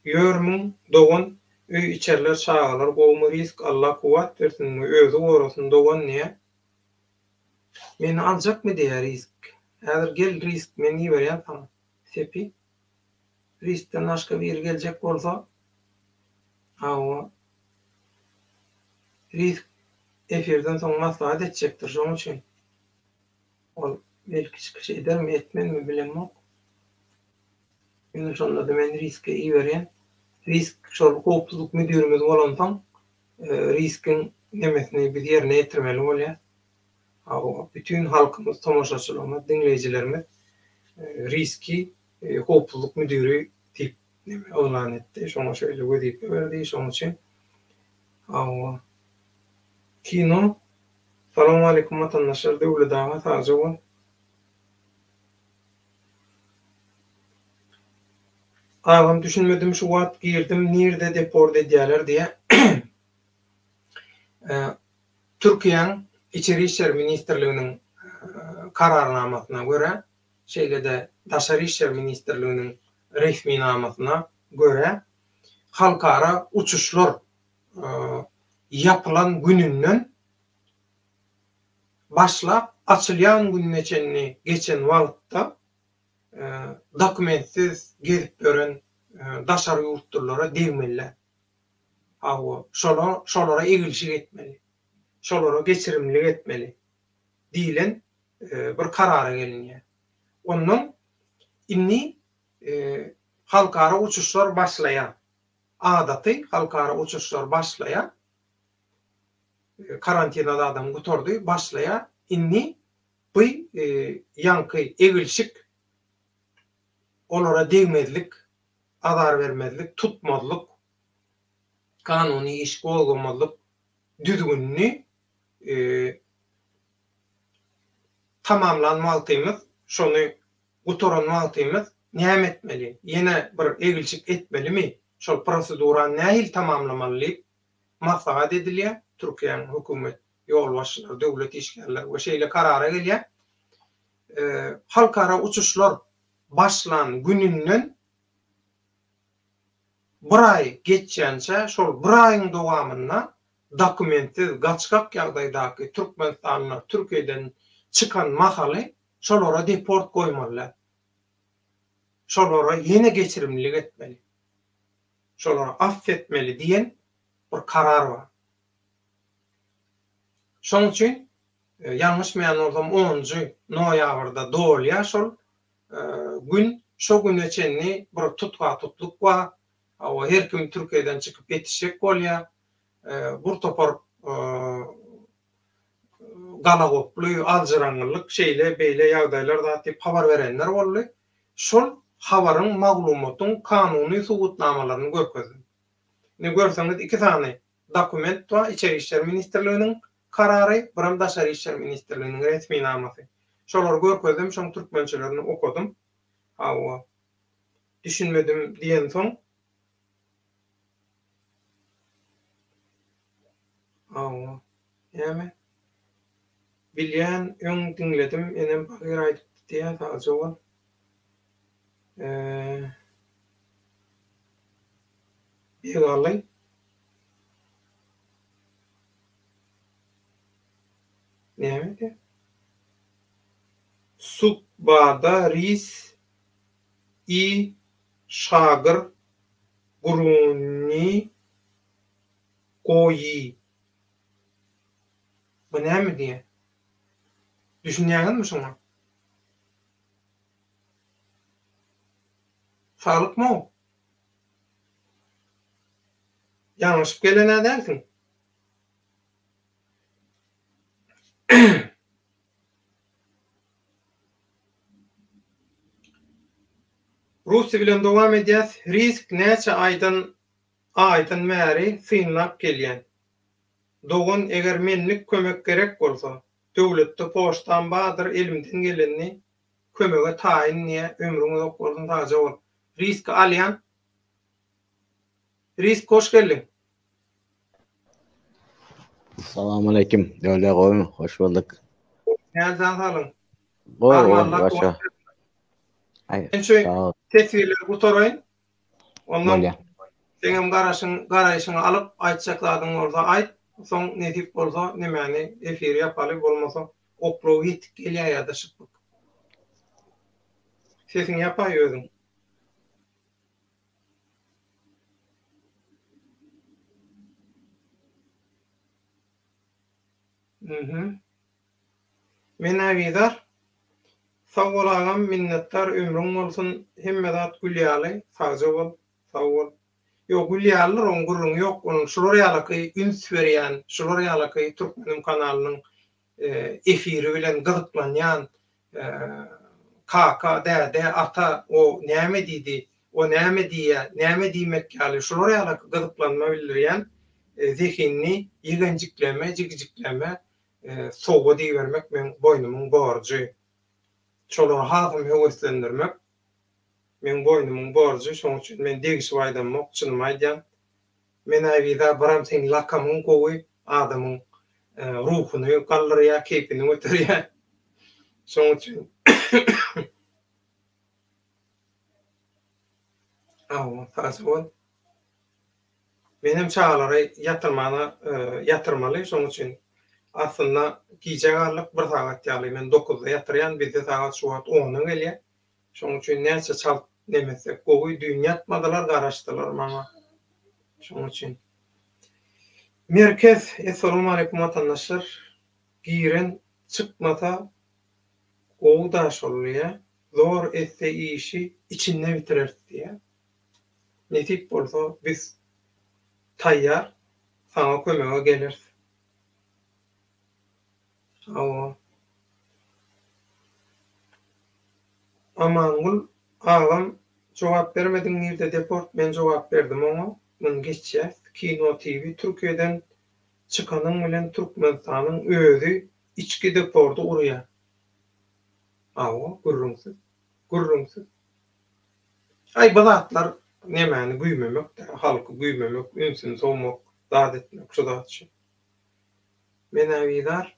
ýörmüň dogan öý içerler çagalar gowmy Risk Allah kuwwat bersin we özi gorasyn dogan diýä meni aljakmy diýä Risk häzir gel Risk men iberýän saňa sepi Riskden başga biri geljek bolsa hawa Risk efirden soň maslahat etjekdir şoň üçin ol belki çykyş edermi etmezmi bilemok. Ýöne şondada men Riske iberýän. Risk şol howpsuzlyk müdirimiz bolansoň Riskiň nemesini biz ýerine ýetirmeli bolýas. Hawa bütin halkymyz tomaşaçylarymyz diňleýjilerimiz Riski howpsuzlyk müdiri diýip neme yglan etdi. Şoňa şeýle wezipe berdi. Şoň üçin hawa. Kino Salowmaleýkim watandaşlar Döwlet aga sagja bol. Agam düşünmedim şu wagt girdim nirde deport edýäler diýä. Türkiýäň Içeri işler ministrliginiň kararnamasyna görä şeýle-de Daşary işler ministrliginiň resminamasyna görä, halkara uçuşlar ýapylan gününden başlap açylýan gününe çenli geçen wagtda dokumentsiz gezip ýören daşary ýurtlulara degmeli. Hawa, şolar şolara egilşik etmeli. Şolara geçirimlilik etmeli diýlen bir karara gelinýär. Ondan indi halkara uçuşlar başlaýar. Adaty halkara uçuşlar başlaýar. Karantin zadam gutardy, başlaýar. Indi bu ýaňky egilşik. olara degmezlik, azar bermezlik, tutmazlyk, kanuny iş gozgamazlyk düzgünini tamamlan wagtymyz, şony gutaran wagtymyz näme etmeli, ýene bir egilşik etmelimi, şol prosedurany nähili tamamlamaly diýip maslahat edilýär, Türkiýäniň hökümet ýolbaşçylary, döwlet işgärleri we şeýle karara gelýär, halkara uçuşlar başlan gününden bir aý geçýänçä şol bir aýyň dowamynda dokumentsiz gaçgak ýagdaýdaky türkmenistanlylar Türkiýeden çykan mahaly şolara deport goýmaly däl. Şolara ýene geçirimlilik etmeli. Şolary aff etmeli diýen bir karar bar. Şoň üçin ýalňyşmaýan bolsam onunjy noýabrda dolýar şol gün. Şo güne çenli bir tutga-tutluk bar. Hawa, her kim Türkiýeden çykyp ýetişjek bolýar. Bir topar galagoply, aljyraňňylyk, şeýle-beýle ýagdaýlar zat diýip habar berenler boldy. Şol habaryň, maglumatyň kanuny subutnamalaryny görkezdim. Indi görseňiz iki sany dokument bar, Içeri işler ministrliginiň karary, birem Daşary işler ministrliginiň resminamasy. Şolary görkezdim, şoň türkmençelerini okadym. Hawa, düşünmedim diýensoň, Hawa, näme? Bilýän, öň diňledim, enem pahyr aýdypdy diýýä, sagja bol. Begaly. Näme diýýär? Sukbada ris i şagyr guruni goýy. Bu näme diýýär? Düşünýäňizmi şuňa? Saglykmy-ow? Ýalňyşyp gelen-ä dälsiň? Russiýa bilen dowam edýäs. Risk näçe aýdan aýdan bäri synlap gelýän. Dogan eger menlik kömek gerek bolsa, döwletde poçtam bardyr elimden gelenini kömege taýyn diýä ömrüň uzak bolsun sagja bol. Riski alýan. Risk hoş geldiň. Salam aleýkim. Döwlet gowymy? Hoş bulduk. Näl jan saglygyň? Gowy, gowy, başa. Aý, Men şu teswirleri gutaraýyn. Ondan Bolýar. Seňem garaşyň, garaýşyňy alyp, aýtjak zadyň bolsa aýt. Soň nesip bolsa nemäni efiri ýapaly, bolmasa oklaw ýetik gelýär ýa-da şypbyk. Sesiňi ýapaý özüň. Mhm. Menä bizar. Sag bol agam minnetdar ömrüň bolsun hemme zat gül ýaly sagja bol sag bol. Ýok gül ýalydyr oň gürrüňi ýok onuň şular ýalaky üns berýän şular ýalaky türkmenim kanalynyň efiri bilen gyzyklanýan kaka däde ata o näme diýdi o näme diýýä näme diýmek ýaly şular ýalaky gyzyklanma bildirýän zehinli ýegenjikleme jigijikleme sowgat ibermek meň boýnumyň borjy. Şolary hasam höweslendirmek meň boýnumyň borjy. Şoň üçin men degişip aýdamok, çynymy aýdýan. Men-ä wiza biram seň lakamyň gowy, adamyň ruhuny galdyrýar, keýpini göterýär. Şoň üçin Hawa, sagja bol. Menem çagalary ýatyrmana ýatyrmaly, şoň üçin aslynda gijä galdyk, bir sagat ýaly, men dokuzda ýatyrýan, bizde sagat şu wagt ona gelýär. Şoň üçin näçe çalt neme etsek gowy, düýn ýatmadylar, garaşdylar maňa. Şoň üçin. Merkez, Essalawmaleýkum watandaşlar. Giren çykmasa gowy-da şol diýýä. Zor etse işi içinde bitireris diýýä. Nesip bolsa biz taýýar saňa kömege geleris. Hawa. Amangül. Agam jogap bermediň nirde deport men jogap berdim oňa muny geçýäs kino TV türkiýeden çykanyň bilen türkmenistanyň özi içki depordy urýa hawa gürrüňsiz gürrüňsiz aý bu zatlar nemäni güýmemekdä halky güýmemek ünsüni sowmak zat etmek şu zat üçin menä bizar.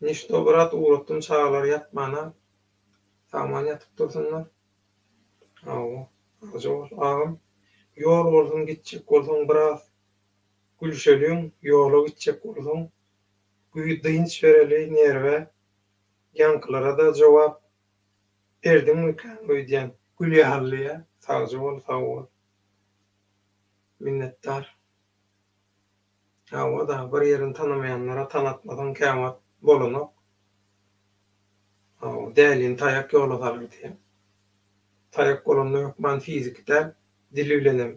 Nişto brat ugratdym çagalary ýatmana sagman ýatyp dursunlar. Hawa sagja bol agam. Ýol bolsun gitjek bolsaň biraz gülşeliň ýola gitjek bolsaň güý dynç bereli nerwe ýaňkylarada jogap berdiňmikäň öýdýän gül ýaly diýýä sagja bol sag bol minnetdar. Hawa-da, bir ýerini tanamaýanlara tanatmasaň käwagt bolanok. Hawa, dälini taýak ýola salar diýýän. Taýak bolanda hökman fiziki däl, dili bilenem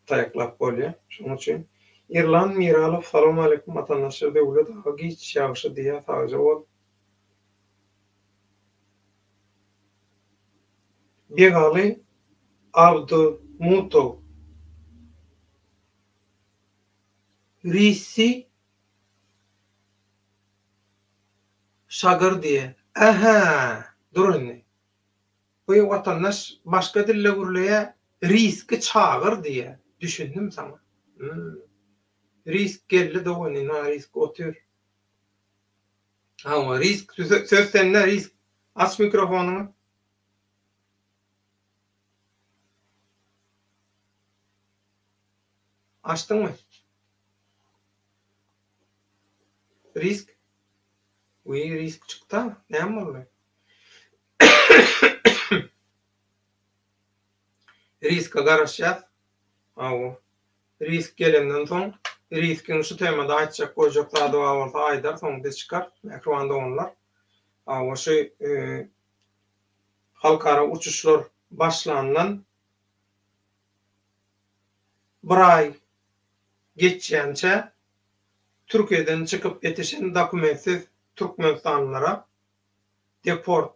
taýaklap bolýar. Şonuň üçin. Irlan Miralow Salowmaleýkum watandaşlar Döwlet aga giç ýagşy diýýär sagja bol. Begaly Abdymutow. Rissi şagyr diýe. Ähä, dur indi. Bu watandaş başga dilde gürleýä, riski çagyr diýe. Düşündim saňa. Hum. Risk geldi dogan ina risk otyr. Hawa, risk söz sende risk. Aç mikrofonyňy. Açdyňmy? Risk. Wiý, risk çykda. Näme boldy? Riske garaşýas. Hawa. Risk gelenden soň, riskiň şu temada aýtjak goýjak zady bar bolsa aýdar, soň biz çykarys, mähriban doganlar. Hawa, şu halkara uçuşlar başlandan bir aý geçýänçä Türkiýeden çykyp ýetişen dokumentsiz türkmenistanlylara deport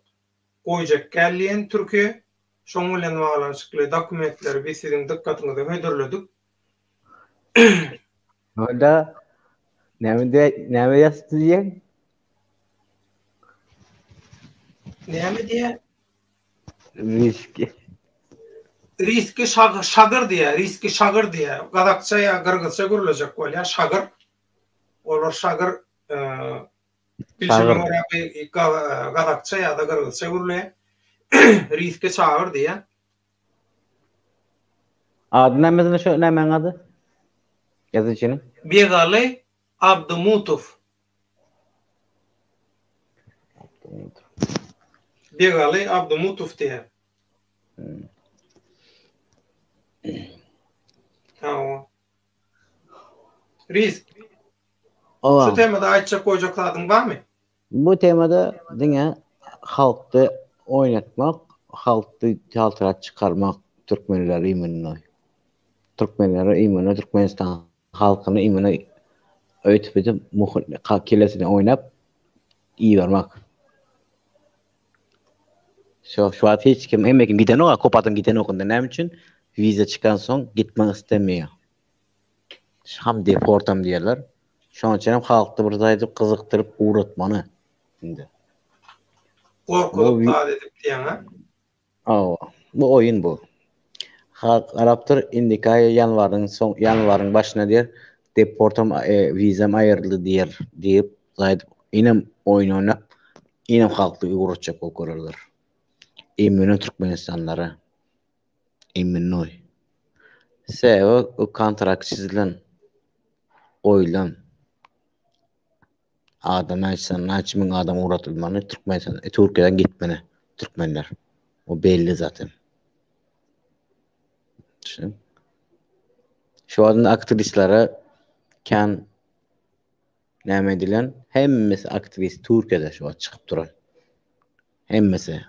goýjak däl diýen Türkiýe, şoň bilen baglanyşykly dokumentleri biz siziň dykgatyňyza hödürledik. Onda näme näme ýazdy diýen? Näme diýen? Riski. Riski şagyr diýýär, riski şagyr diýýär. Gazakça ýa gyrgyzça gürlejek bolýar, şagyr. Olar şagyr bilşime görä bir gazakça ýa-da gyrgyzça gürleýär. Riski çagyr diýýär. Ady näme şu nämäň ady? Ýazyjynyň? Begaly Abdymutow. Begaly Abdymutow diýýär. Hawa. Risk. Şu temada aýtjak goýjak zadyň barmy? Bu temada diňe halkda oýnatmak, halkdy çaltyrat çykarmak türkmenleri imенно. Türkmenleri imенно Türkmenistan halkyny imенно öýtüp edip kellesine oýnap ibermek. Şo şu wagt hiç kim hemme kim gidenok, köp adam gidenok onda näme üçin? Wiza çykan soň gitmek islemeýär. Ham deportam diýerler. Şonuň üçin hem halkda bir zat gyzykdyryp ugratmany indi. Gorkuzyp zat edip diýýäň-ä? Hawa, bu oýun bu. Halk garapdyr, indiki aý ýanwaryň soň ýanwaryň başyna diýer, deportam wizam aýryldy diýer diýip, gaýdyp inem oýun oýnap, inem halky ugratjak bolup görerler. Imенно türkmenistanlara. Imennoý. Sebäbi o kontrakt çizilen, goýulan. Adam näçe näçe müň adam ugratylmaly Türkmenistan, e, Türkiýeden gitmeli türkmenler. O belli zaten. Düşün. Şu adında aktrislere kan näme edilen hemmesi aktris Türkiýede şu wagt çykyp duran. Hemmesi.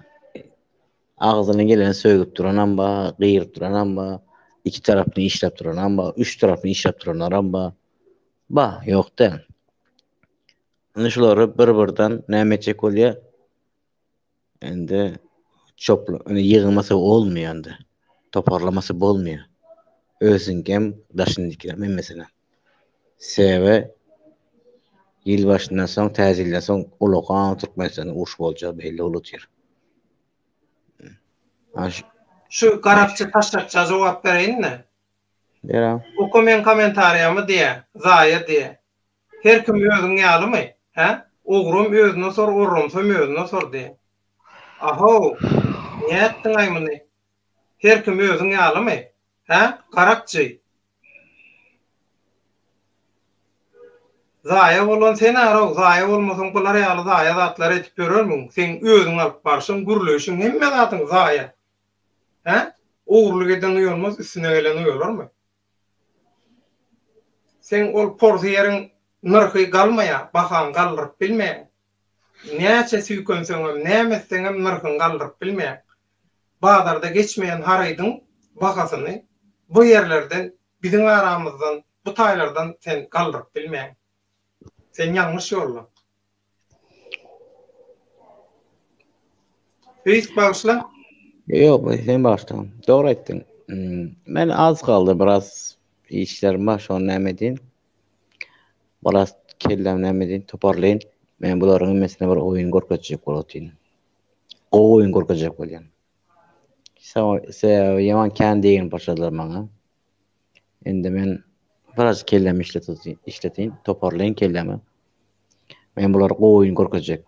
Agzyna geleni sögüp duranam bar, gygyryp duranam bar, iki taraply işläp duranam bar, üç taraply işläp duranlaram bar. Bar, ýok däl. Indi şulary bir-birden näme etjek bolýar? Indi çopla, indi ýygnamasa bolmaýar indi. Toparlamasa bolmaýar. Özüňkem, daşyndakilem hemmesine. Sebäbi ýyl başyndan soň, täze ýyldan soň ulakan Türkmenistanda uruş boljagy belli bolup otyr. Şu garakçy taşakça jogap bereýin-de. Ber-a. Oka meň kommentariýamy diýä, zaýa diýä. Her kim özüň ýalymy, hä? Ogram özüne sor, orramsam özüne sor diýä. Ahow, nätdiň-aý muny? Her kim özüň ýalymy, hä, garakçy? Zaýa bolan sen-arow, zaýa bolmasaň bular ýaly zaýa zatlar edip ýörermiň? Seň özüň alyp barşyň, gürleýşiň, hemme zadyň zaýa. Hä? Ogurlyk eden uýalmaz, üstüne gelen uýalarmy? Seň ol porsy ýeriň nyrhy galmaýar, bahaňy galdyryp bilmeýäň. Näçe süýkenseňem, näme etseňem nyrhyňy galdyryp bilmeýäň. Bazarda geçmeýän harydyň bahasyny bu ýerlerden, biziň aramyzdan, bu taýlardan sen galdyryp bilmeýäň. Sen ýalňyş ýolda. Reis bagyşla. Ýok, sen bagyşla. Dogry aýtdyň. Hmm, men az galdy biraz işlerim bar, şony näme edeyim? Biraz kelläm näme edeyim, toparlaýyn. Men bularyň hemmesine bir oýun görkezjek bolup otyryn. Gowy oýun görkezjek bolýan. Sebäbi ýaman kän degin başladylar maňa. Indi men biraz kellämi işleteýin, toparlaýyn kellämi. Men bulara gowy oýun görkezjek.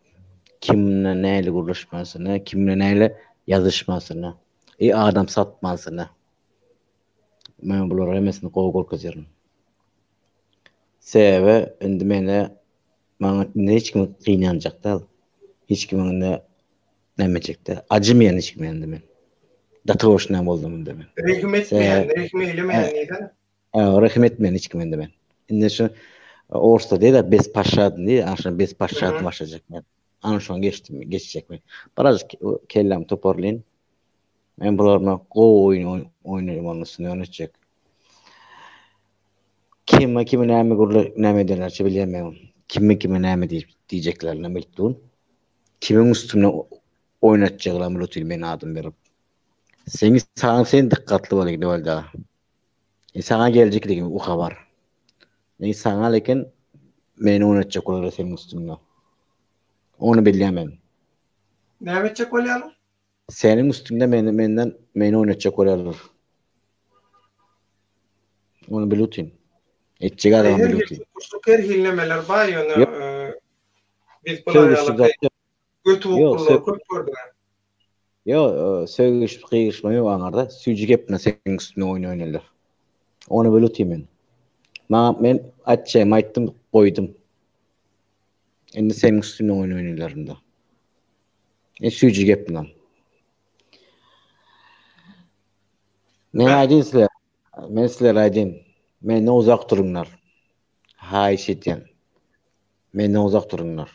Kim bilen nähili gürleşmelisigini, kim bilen nähili ýazyşmalysyny, i adam satmalysyny. Men bulara hemmesini gowy görkezerin. Sebäbi indi meni maňa indi hiç kim gynanjak däl. Hiç kim indi näme etjek däl. Acymaýan hiç kime indi men. Datoşna boldum indi men. Rehim etmeýän, rehim eýlemeýän diýsene. Rehim etmeýän hiç kime indi men. Indi şu orsda diýýär, bez paşşadny diýýär, ana şony bez paşşadny başlajak men. Ana şony geçdim, geçjek men. Biraz kellämi toparlaýyn. Men bularla gowy oýun oýnaýyn onuň üstüne ýönetjek. Kime kime näme gürle näme ederlerçe bilýän men. Kime kime näme diýip diýjeklerini bilip durun. Kimiň üstüne oýnatjaklar bilip otyr men adym berip. Seni saňa sen dikkatli bol indi bolda. E, saňa geljek lekin u habar. E, saňa lekin meni oýnatjak bolarlar seniň üstüňde. Ony bilýän men. Näme etjek bolýarlar? Seniň üstüňde meni menden meni oýnatjak bolýarlar. Ony bil utyn. Etjek adamam bil utyn. Her hili nemeler bar ýöne biz bular ýaly göti boklular köp gördük. Ýok, sögüşip gygyryşma ýok aňarda. Süýji gep bilen seniň üstüňde oýun oýnarlar. Ony bil utyn men. Maňa men aýtjagymy aýtdym, goýdum. Indi seniň üstüňde oýun oýnarlar indi. E süýji gep bilen. Men aýdyn size, men sizlere aýdyn. Menden uzak duruňlar. Haýyş edýän. Menden uzak duruňlar.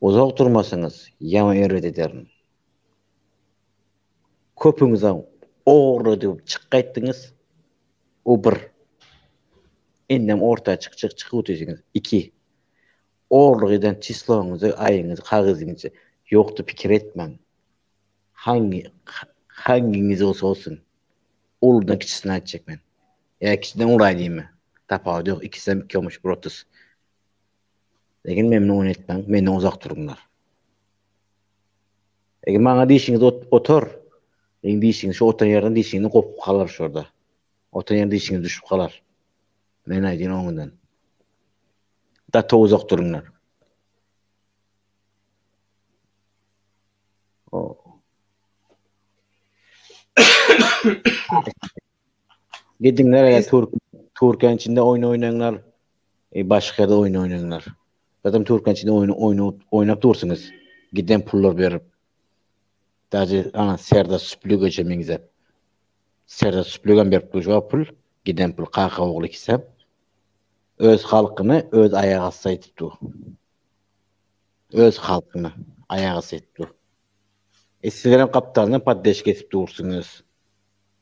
Uzak durmasaňyz, ýaman erbet ederin. Köpüňizem ogurlyk edip çyk gaýtdyňyz. O bir. Indem orta çykjak çykyp otyrsyňyz. Iki. Ogurlyk eden çisloňyzy, aýyňyzy, kagyzyňyzy ýokdy pikir etmäň. Hangi hangiňiz bolsa bolsun. Uludan kiçisini aýtjak men. Ýa kiçiden ula aýdaymy? Tapawudy ýok, ikisem iki olmuş bir 30. Lekin men muny etmäň, menden uzak duruňlar. Eger maňa dişiňiz otar, lekin dişiňiz şu otan ýerden dişiňiz gopup galar şurada. Otan ýerden dişiňiz düşüp galar. Men aýdyn oňünden. Gaty uzak duruňlar. Gidiňler hele Türk Türkiýäniň içinde oýun oýnaňlar. E, başga ýerde oýun oýnaňlar. Zaten Türkiýäniň içinde oýun oýun oýnap dursuňyz. Giden pullar berip. Daže ana Serdar Süplügeçe meňzep. Serdar Süplügem berip dur şu pul. Giden pul kaka ogly ikisem. Öz halkyny öz aýagy astyna itip dur. Öz halkyny aýagy astyna itip dur. E sizlerem gapdalyndan poddeşka edip dursuňyz.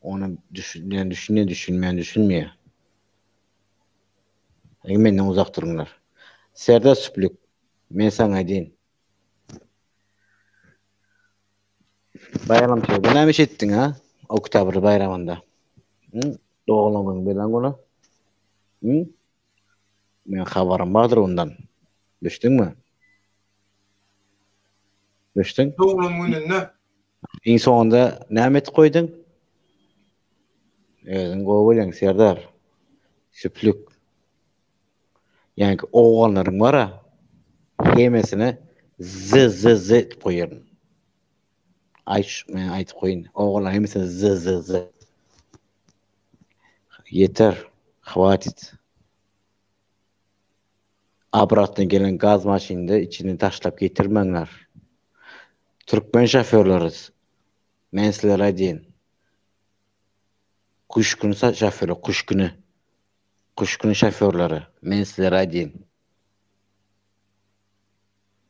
Ony düşünýän düşünýär, düşünmeýän düşünmeýär. Ey menden uzak duruňlar. Serdar Süplük, men saňa aýdyn. Baýramçylykda näme iş etdiň ha? Oktýabr baýramynda. Hı? Doglan günüň belen güni. Hı? Men habarym bardyr ondan. Düşdüňmi? Düşdüň? Doglan gününde. Iň soňunda näme etip goýduň? Özüň gowy bilýäň, Serdar. Süplük. Ýaňky oglanlaryň bar-a, hemmesine z z z edip goýaryn. Aýt, men aýdyp goýyn. Oglanlaryň hemmesine z z z. Ýeter, hwatit. Obratno gelen gaz maşynda içini taşlap getirmäňler. Türkmen şoförleri, men sizlere aýdýan. Kuş güni şoförler, kuş güni. Kuş güni şoförleri, men sizlere aýdýan.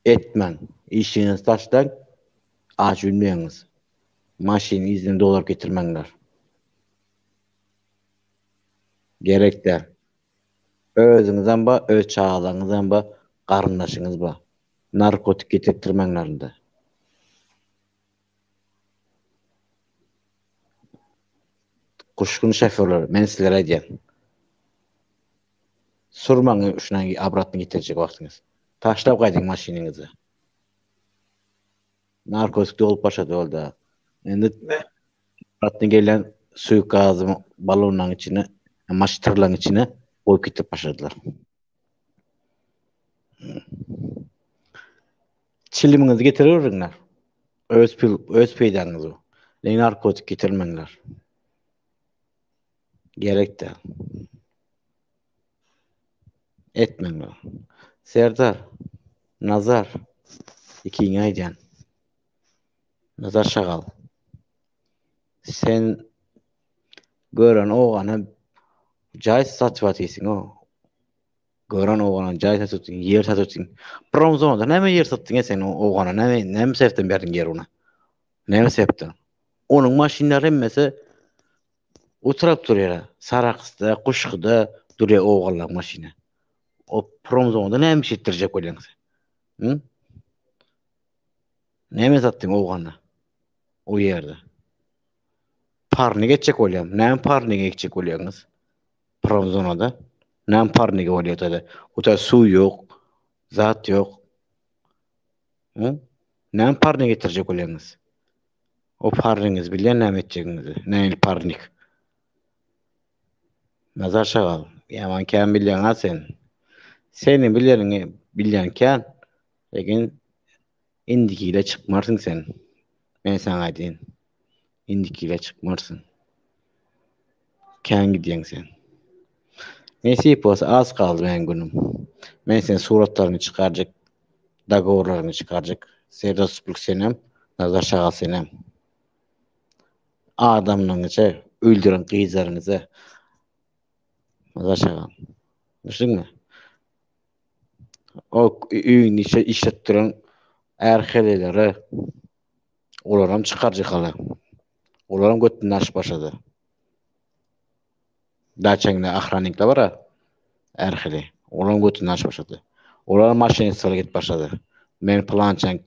Etmäň. Işiňizi taşlaň, aç ölmäňiz. Maşyny yzyna dolap getirmäňler. Gerek däl. Özüňizem ba, öz çagalaryňyzam ba, garyndaşyňyz ba. Narkotik getirtdirmäňler indi. Kuşgun şoförleri, men sizlere aýdýan. Sürmäň şuna obratny getirjek wagtyňyz. Taşlap gaýdyň maşynyňyzy. Narkotik dolup başlady boldy. Indi obratny gelen suýuk gazy ballonlaryň içine, maştyrlaryň içine goýup getirip başladylar. Çilimiňizi getiriberiňler. Öz pul, öz peýdaňyz bu. Ne narkotik getirmeňler. Gerek däl. Etmeňler. Serdar, Nazar, ikiňi aýdýan. Nazar şagal. Sen gören ogana jaý satyp atysyň o. Gören ogana jaý satypsyň, ýer satypsyň. Promzonada näme ýer satdyň sen ogana näme näme sebäpden berdiň ýer ona? Näme sebäpden? Onuň maşynlary hemmesi oturyp durýar. Saraksda, Guşguda durýar oganlaryň maşyny. O promzonada näme iş etdirjek bolýaň sen? Hı? Näme satdyň ogana? O ýerde. Parnik etjek bolýam. Näme parnik etjek bolýaňyz? Promzonada. Näme parnigi bolýar tada? O tada suw ýok, zat ýok. Hı? Näme parnik getirjek bolýaňyz? O parnigiňizi bilýän näme etjegiňizi. Nähili parnik? Nazar şagal, ýaman kän bilýäň-a sen. Seniň bileniňi bilýän kän. Lekin indiki ýyla çykmarsyň sen. Men saňa aýdaýyn. Indiki ýyla çykmarsyň. Kän gidýäň sen. Nesip bolsa az galdy meň günüm. Men seň suratlaryňy çykarjak, dogoworlaryňy çykarjak. Serdar Süplük senem, Nazar Şagal senem. Adamlaryňyza, öldüren gyzlaryňyza. Nazar Şagal. Düşdüňmi? O öýüni işletdiren är heleýlere olaram çykarjak hala. Olaram götüni açyp başlady. Daçaňda ahranikler bar är heleý. Olaram götüni açyp başlady. Olar maşenistlara gidip başlady. Men pylançaň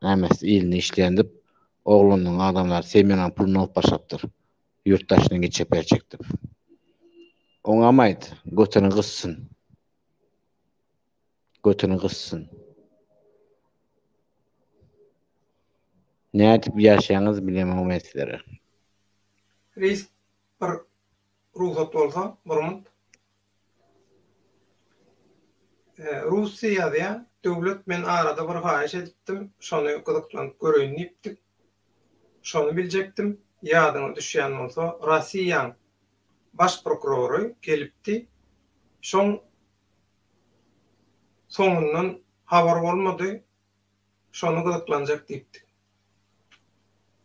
nämesi ilini işleýän diýip, oglanyň adamlary semýanyň puluny alyp başlapdyr. Ýurt daşyna geçjek berjek diýip. Oňam aýt, götüni gyssyn. Götüni gyssyn. Nädip ýaşaýaňyz bilemok men sizlere. Reis bir rugsat bolsa bir munt. Russi ýazýa, Döwlet men arada bir haýyş edipdim, şony gyzyklanyp göreýin diýipdik. Şony biljekdim, ýadyňa düşýän bolsa Rossiýaň baş prokurory gelipdi, şoň soňundan habar bolmady, şony gyzyklanjak diýipdik.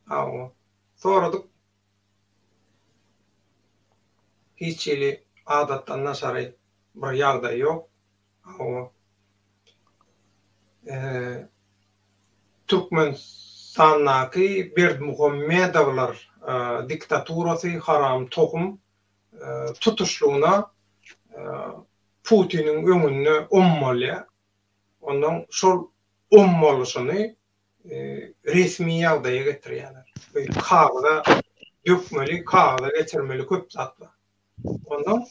Hawa, soradyk. Hiç hili adatdan daşary bir ýagdaý ýok. Hawa. Türkmenistandaky Berdimuhamedowlar diktaturasy haram tohum tutuşlygyna Putiniň öňünde ommalýar. Ondan şol ommalyşyny. resmi ýagdaýa getirýärler. Kagyza dökmeli, kagyza geçirmeli köp zat bar. Ondan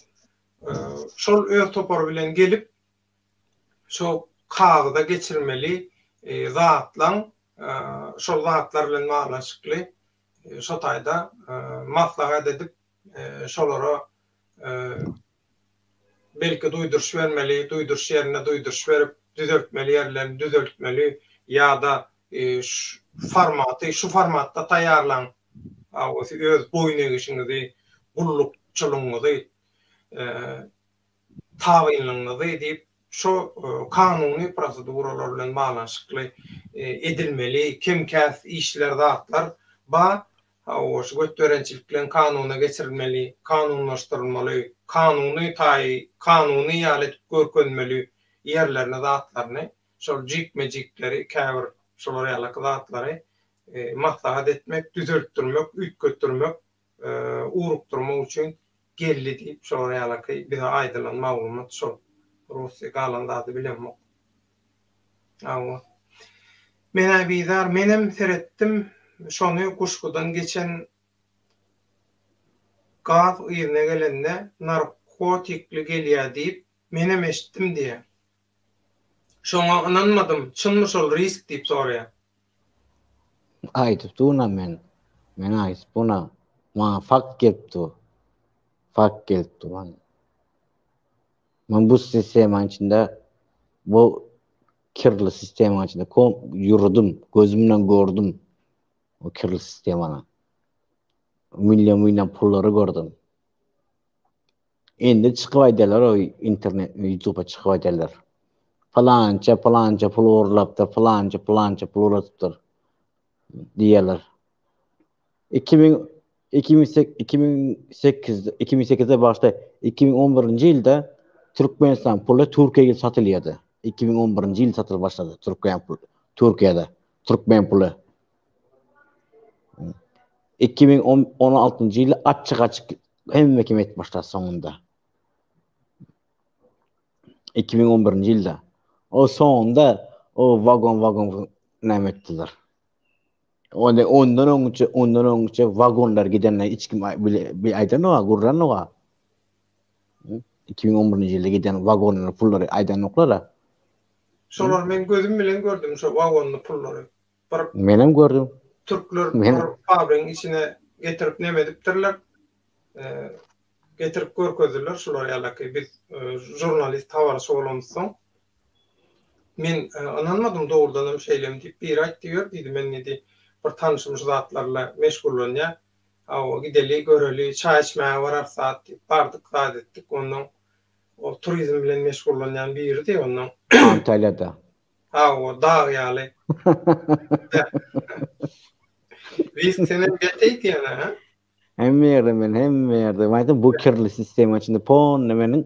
şol öz topary bilen gelip şo kagyza geçirmeli zatlaň şol zatlar bilen baglanyşykly şo taýda maslahat edip şolara belki duýduryş bermeli, duýduryş ýerinde duýduryş berip, düzeltmeli ýerlerini düzeltmeli ýa-da formaty şu formatda taýýarlaň, öz boýun egişiňizi, gullukçylygyňyzy, tabynlygyňyzy diýip, şo kanuny proseduralar bilen baglanyşykly edilmeli kem-käs işler, zatlar bar. Hawa, şu götberençilik bilen kanuna geçirilmeli, kanunlaşdyrylmaly, kanuny taý, kanuny ýaly edip görkezmeli ýerlerini, zatlaryny, şol jikme-jikleri, käbir şolar ýalaky zatlary maslahat etmek, düzeltdirmek, üýtgetdirmek, ugrukdyrmak üçin geldi diýip, şolar ýalaky bize aýdylan maglumat şol. Rusy galan zady bilemok. Hawa. Menä bizar menem seretdim şony guşgudan geçen gaz yzyna gelende narkotikli gelýä diýip menem eşitdim diýä. Şoňa ynanmadym çynmy şol risk diýip soraýa. Aýdyp duna men. Men aýdyp duna. Maňa fakt gelip dur. Fakt gelip dur maňa. Men bu sistemanyň içinde bu kirli sistemanyň içinde kom ýürüdim, gözüm bilen gördüm o kirli sistemany. Million million pullary gördüm. Indi çykyp aýdarlar o internet YouTube'a çykyp aýdarlar. Falança falança pul ogurlapdyr, falança falança pul ugradypdyr diýerler. 2000 2008 2008 2008-de başda 2011-nji ýylda Türkmenistan puly Türkiýä gidip satylýardy. 2011-nji ýyl satylyp başlady Türkmen puly Türkiýede türkmen puly. 2016-njy ýylda açyk-açyk hemme kim etip başlady soňunda. 2011-nji ýylda. O soňunda o wagon-wagon näme etdiler. Onda ondan öňçe, ondan öňçe wagonlar gidenler hiç kim bile bir aýdanok, gurranok. 2011-nji ýylda giden wagonlar pullary aýdanoklar. Şolar men gözüm bilen gördüm şo wagonly pullary. Bir Menem gördüm. Türkler bir fabrigiň içine getirip neme edipdirler. Getirip görkezdiler şular ýalaky biz žurnalist habarçy bolamyzsoň. Men ynanmadym dogrudanam şeýlemi diýip biri aýtdy ýör diýdi men diýdi bir tanşym şu zatlarla meşgullanýar hawa gideli göreli çaý içmäge bararys zat diýip bardyk zat etdik onnoň ol turizm bilen meşgullanýan biridi onnoň Antalýada. Hawa dag ýaly. Risk senem bet eýtýän ha. Hemme ýerde men hemme ýerde. Men aýtdym bu kirli sistema içinde polny meniň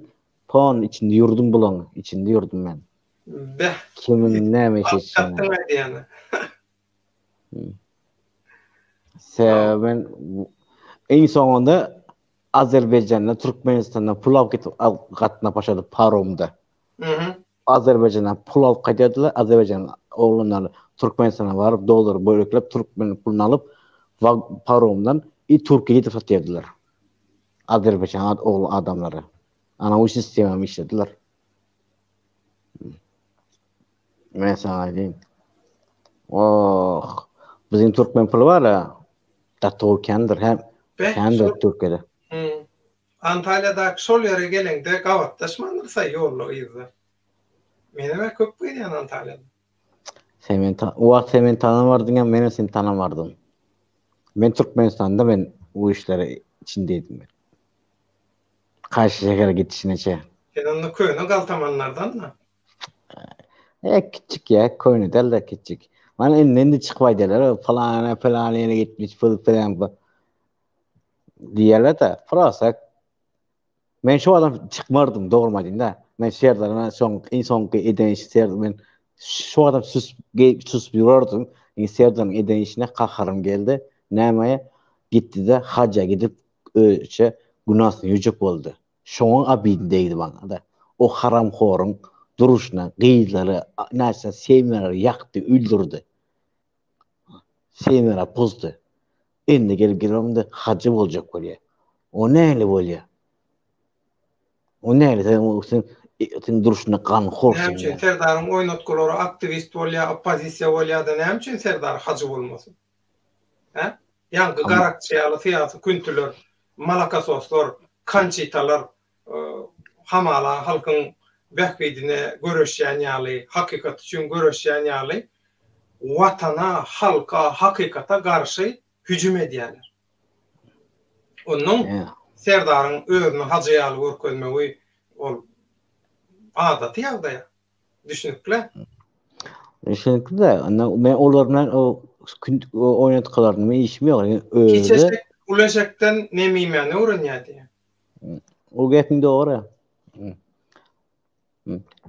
polny içinde ýurdum bulaň içinde ýurdum men. Beh. Kimiň näme iş etjegini. Gatdan aýdýan. Sebäbi men iň soňunda Azerbaýjandan Türkmenistana pul alyp gitip gatnap başlady paromda. Azerbaýjandan pul alyp gaýdýardylar, Azerbaýjan oglanlary Türkmenistana baryp dollar bölekläp türkmen puluny alyp paromdan i Türkiýä gidip satýardylar. Azerbaýjan oglan adamlary. Ana o sistemany işlediler. Men saňa aýdayyn. Oh, biziň türkmen puly bar-a. Gaty gowy kändir, hem kändir Türkiýede. Antalýadaky şol ýere geleňde gabatlaşmandyrys-aý ýolda yzda. Menem-ä köp gezýän Antalýada. Sen meni ta o wagt sen meni tanamardyňam, menem seni tanamardym. Men Türkmenistanda men bu işlere içindeydim men. Kaýsy şähere gidişineçe. Sen onda köne galtamanlardan-da. E, kiçjik ýa, köne däl-de kiçjik. Mana indi indi çykyp aýdýarlar, falana falan ýere gitmiş, pul filan bu. Diýerler-de, prosta men şu adam çykmardym, dogrymy aýdayyn-da. Men Serdar'a soň iň soňky eden işi Serdar men şu adam sus susup ýörerdim. Indi Serdaryň eden işine gaharym geldi. Näme gitdi-de haja gidip özüçe günasyny ýuwjak boldy. Şoňa abidin degdi maňa-da. O haramhoryň duruşyna gyzlary näçe semýalary ýakdy, öldürdi. Semira pozdy. Indi gelip gelip onda hajy boljak bolýar. O näli bolýar? O näli sen sen sen durşuna ganhor Näme üçin Serdaryň oýnatgylary aktiwist bolýar, oppozisiýa bolýar-da näme üçin Serdar hajy bolmasyn? Hä? Ýaňky garakçy ýaly syýasy küntüler, malakasoslar, kançitalar hamala halkyň bähbidine göreşýän ýaly, hakykat üçin göreşýän ýaly Watana, halka, hakykata garşy hüjüm edýärler. Onnoň Serdaryň özüni hajy ýaly görkezmegi ol adaty ýagdaý. Düşnükli. Düşnükli-de, onda men olar bilen o oýnatgylaryny men işim ýok. Özi. Kiçi eşek uly eşekden nemimäni öwrenýär diýýär. O gepiň dogry.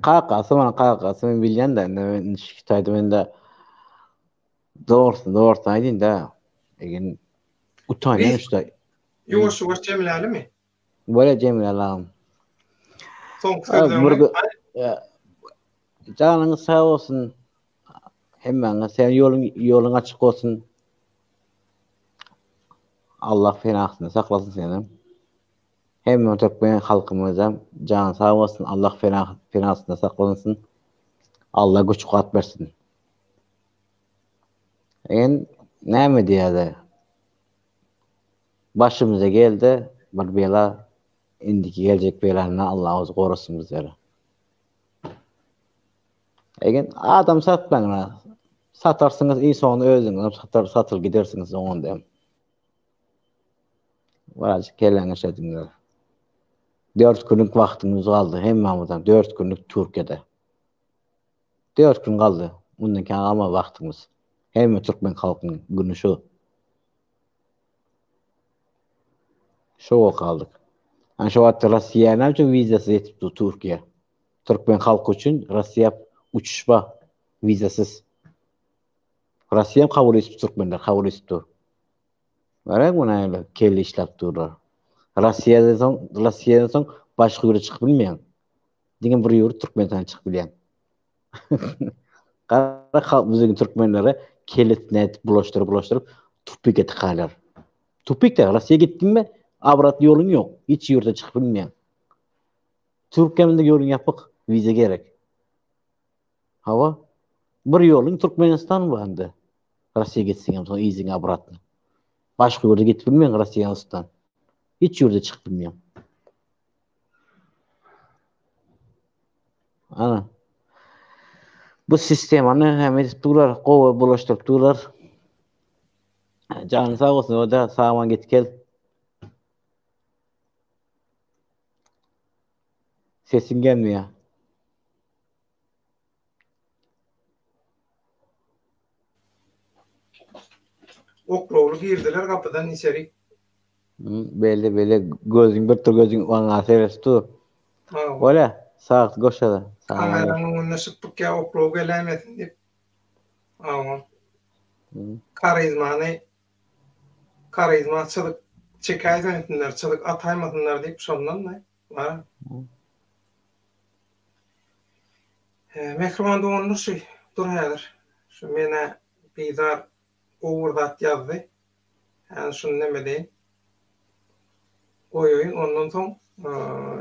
Kakasy bana kakasy men bilýän de men şitaýda men de dogrusyny dogrusyny aýdyn da. Egen utanýan işte. Ýuwaş ýuwaş jemlälimi? Bolýa jemläli agam. Soňky sözleriňi Janyňyz sag bolsun. Hemmäňiz sen ýoluň ýoluň açyk bolsun. Allah penasynda saklasyn seni. Hemme türkmen halkymyzam jany sag bolsun Allah penasynda saklansyn. Allah güç kuwat bersin. En näme diýýärler? Başymyza geldi bir bela indiki geljek belandan Allah ozi gorasyn bizleri. Egen adam satmaň satarsyňyz iň soňunda özüňizem satar satyl gidersiňiz soňunda hem. Birazcık kelläňi işlediňler. 4 günlük wagtyňyz galdy hemmämizden 4 günlük Türkiýede. 4 gün galdy. Mundan kän galmady wagtyňyz. Hemme türkmen halkynyň günü şu. Şowa galdyk. Ana şu wagtda Rossiýa näme üçin wizasyz ýetip dur Türkiýä? Türkmen halky üçin Rossiýa uçuş bar wizasyz. Rossiýa kabul edip türkmenler kabul edip dur. Görek muny näme kelle işläp durlar. Rossiýadan soň Rossiýadan soň başga ýurda çykyp bilmeýäň. Diňe bir ýurt Türkmenistana çykyp bilýäň. Gara halk biziň türkmenlere kellesini nädip bulaşdyryp bulaşdyryp tupike tykarlar. Tupik de Rossiýa gitdiňmi obratny ýoluň ýok. Hiç ýurda çykyp bilmeýäň. Türkiýäniň ýoluň ýapyk, wiza gerek. Hawa. Bir ýoluň Türkmenistan bar indi. Rossiýa gitseň hem soň yzyňa obratno. Başga ýurda gidip bilmeýäň Rossiýanyň üstünden. Hiç ýurda çykyp bilmeýäň. Ana. Bu sistemany hem edip durlar, gowy bulaşdyryp durlar. Janyň sag bolsun, o da sag git gel. Sesiň gelmeýär. Oklawly girdiler gapydan içerik. Belli belli gözüň bir tur gözüň maňa seretip dur. Bolýa sag goşada. Kameranyň öňünde şypbyk ýa oklaw geläýmesin diýip. Hawa. Karizmany karizma çyzyk çekäýmesinler, çyzyk ataýmasynlar diýip şondan-da. Bar. Mähriban doganlar şu dur häzir. Şu menä bizar gowy bir zat ýazdy. Häzir şuny neme edeýin. Goýaýyn ondan soň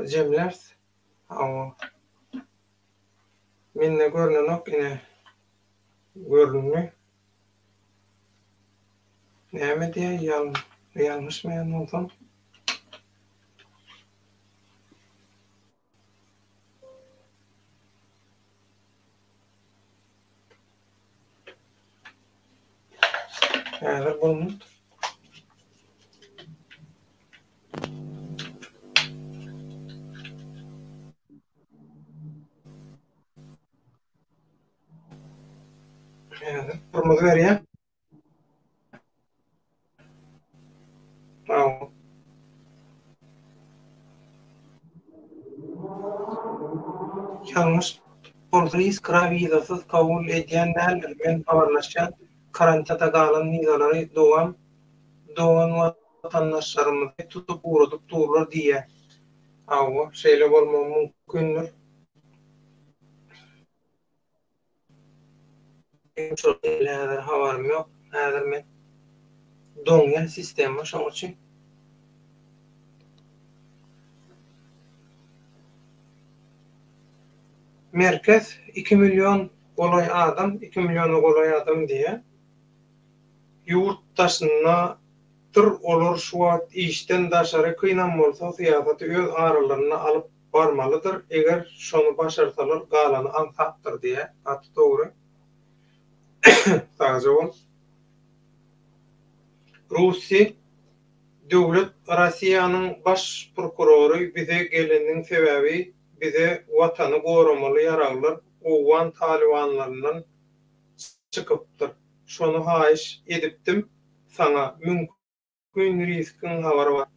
jemläris. Hawa. Mende görnenok ine. Göründi. Näme diýýär ýalňyşmaýan bolsam. Häzir bir minut. Häzir gyrmyzy berýär. Ýalňyş bolsa Iskra wizasyz kabul edýän däldir men habarlaşýan karantinada galan wizalary dowam dogan watandaşlarymyzy tutup ugradyp durlar diýýä hawa şeýle bolmagy mümkindir. Şol häzir habarym ýok. Häzir men doňýan sistema şoň üçin. Merkez 2 million golaý adam, 2 milliona golaý adam diýýär. Ýurt daşynda dyr olar şu wagt işden daşary kynam bolsa syýasaty öz aralarynda alyp barmalydyr eger şony başarsalar galany aňsatdyr diýýär. Gaty dogry. Sagja bol. Russi döwlet Rossiýanyň baş prokurory bize geleniniň sebäbi bize watany goramaly ýaraglar owgan talybanlaryndan çykypdyr şony haýyş edipdim saňa mümkin riskiň habary bar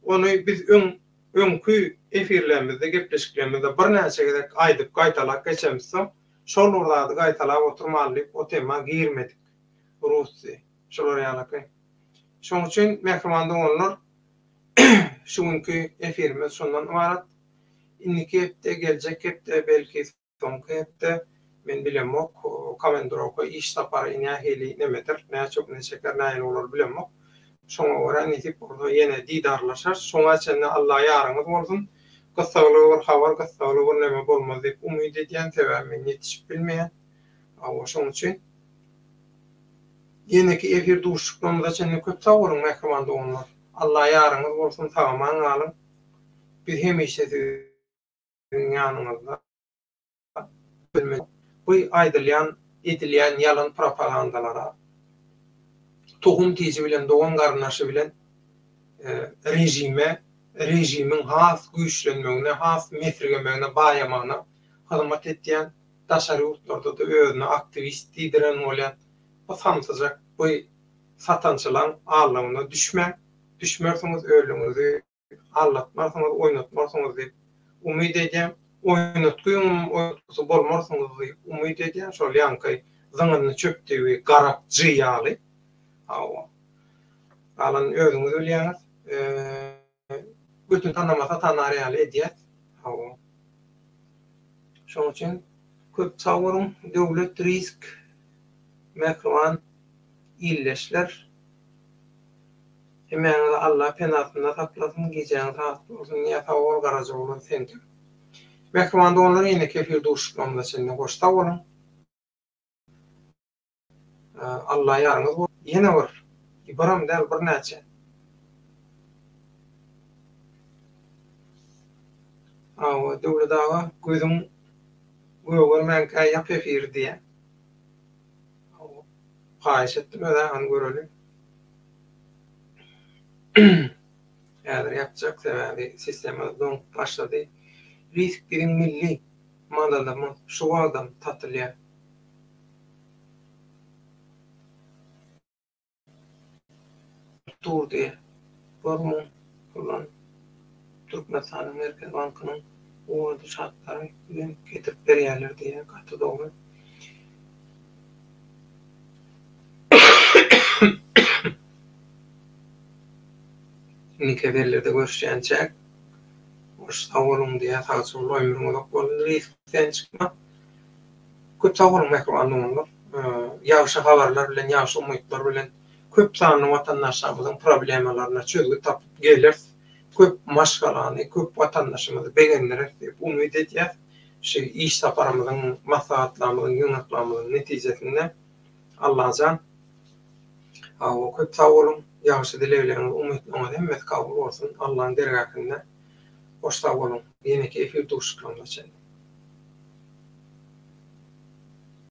ony biz öň öňki efirlerimizde gepleşiklerimizde birnäçe gezek aýdyp gaýtalap geçemizsoň şol bir zady gaýtalap oturmaly diýip o tema girmedik russi şular ýalaky şoň üçin mähriban doganlar şu günki efirimiz şundan ybarat indiki hepde geljek hepde belki Soňky hepde, men bilemok, komandrowka iş sapary nähili nemedir, näçe güne çeker, nähili bolar bilemok. Şoňa görä nesip bolsa ýene didarlaşarys. Şoňa çenli Alla ýaryňyz bolsun. Gyssagly bir habar, gyssagly bir neme bolmaz diýip umyt edýän, sebäbi men ýetişip bilmeýän. Hawa, şoň üçin. Ýeneki efir duşuşyklarymyza çenli köp sag boluň mähriban doganlar. Alla ýaryňyz bolsun, sag-aman galyň. Biz hemişe siziň Siziň ýanyňyzda bilmek. Bu aýdylýan, edilýän ýalan propagandalara tohum tiji bilen, dogan-garyndaşy bilen režime, režimiň has güýçlenmegine, has mesirgemegine, baýamagyna hyzmat etýän, daşary ýurtlarda-da özüne aktiwist diýdiren bolýan bu samsyjak, bu satançylaň aldawyna düşmäň, düşmersiňiz özüňizi aldatmarsyňyz, oýnatmarsyňyz diýip umyt edýän. Oýnatgyňam oýnatgysy bolmarsyňyz diýip umyt edýän. Şol ýaňky zyňyndy çöp diýgi garak jy ýaly. Hawa. Galanyny özüňiz bilýäňiz. Götüni tanamasa tanar ýaly edýäs. Hawa. Şonuň üçin köp sag boluň. Döwlet risk mähriban ildeşler. Hemmäňizi Alla penasynda saklasyn gijäňiz rahat bolsun diýýä sag bol Garajaoglan seňkem. Mähriban doganlar ýeneki efir duşuşyklarymyza çenli hoş sag boluň. Alla ýaryňyz bolsun. Ýene bir, biram däl birnäçe. Hawa Döwlet aga gözüň gögermänkä ýap efiri diýýä. Haýyş etdim özä hany göreli. Häzir ýapjak sebäbi sistema doňup başlady. Risk biziň milli manadymyz şu wagtam satylýar. Dur diýýär. Bor muň pullan Türkmenistanyň Merkezi bankynyň ugradyş hatlary bilen getirip berýärler diýýär. Gaty dogry. Indiki efirlerde görüşýänçäk hoş sag boluň diýýär. Sagja boluň, ömrüň uzak bolsun. Riskden çykma. Köp sag boluň mähriban doganlar. Ýagşy habarlar bilen, ýagşy umytlar bilen köp sanly watandaşlarymyzyň problemalaryna çözgüt tapyp geleris. Köp maşgalany, köp watandaşymyzy begendireris diýip umyt edýäs. Şu iş saparymyzyň, maslahatlarymyzyň, ýygnaklarymyzyň netijesinde Allajan Hawa köp sag boluň. Ýagşy dilegleriňiz, umytlaryňyz hemmesi kabul bolsun Allaň dergähinde. Hoş sag boluň. Ýeneki efir duşuşyklarymyza çenli.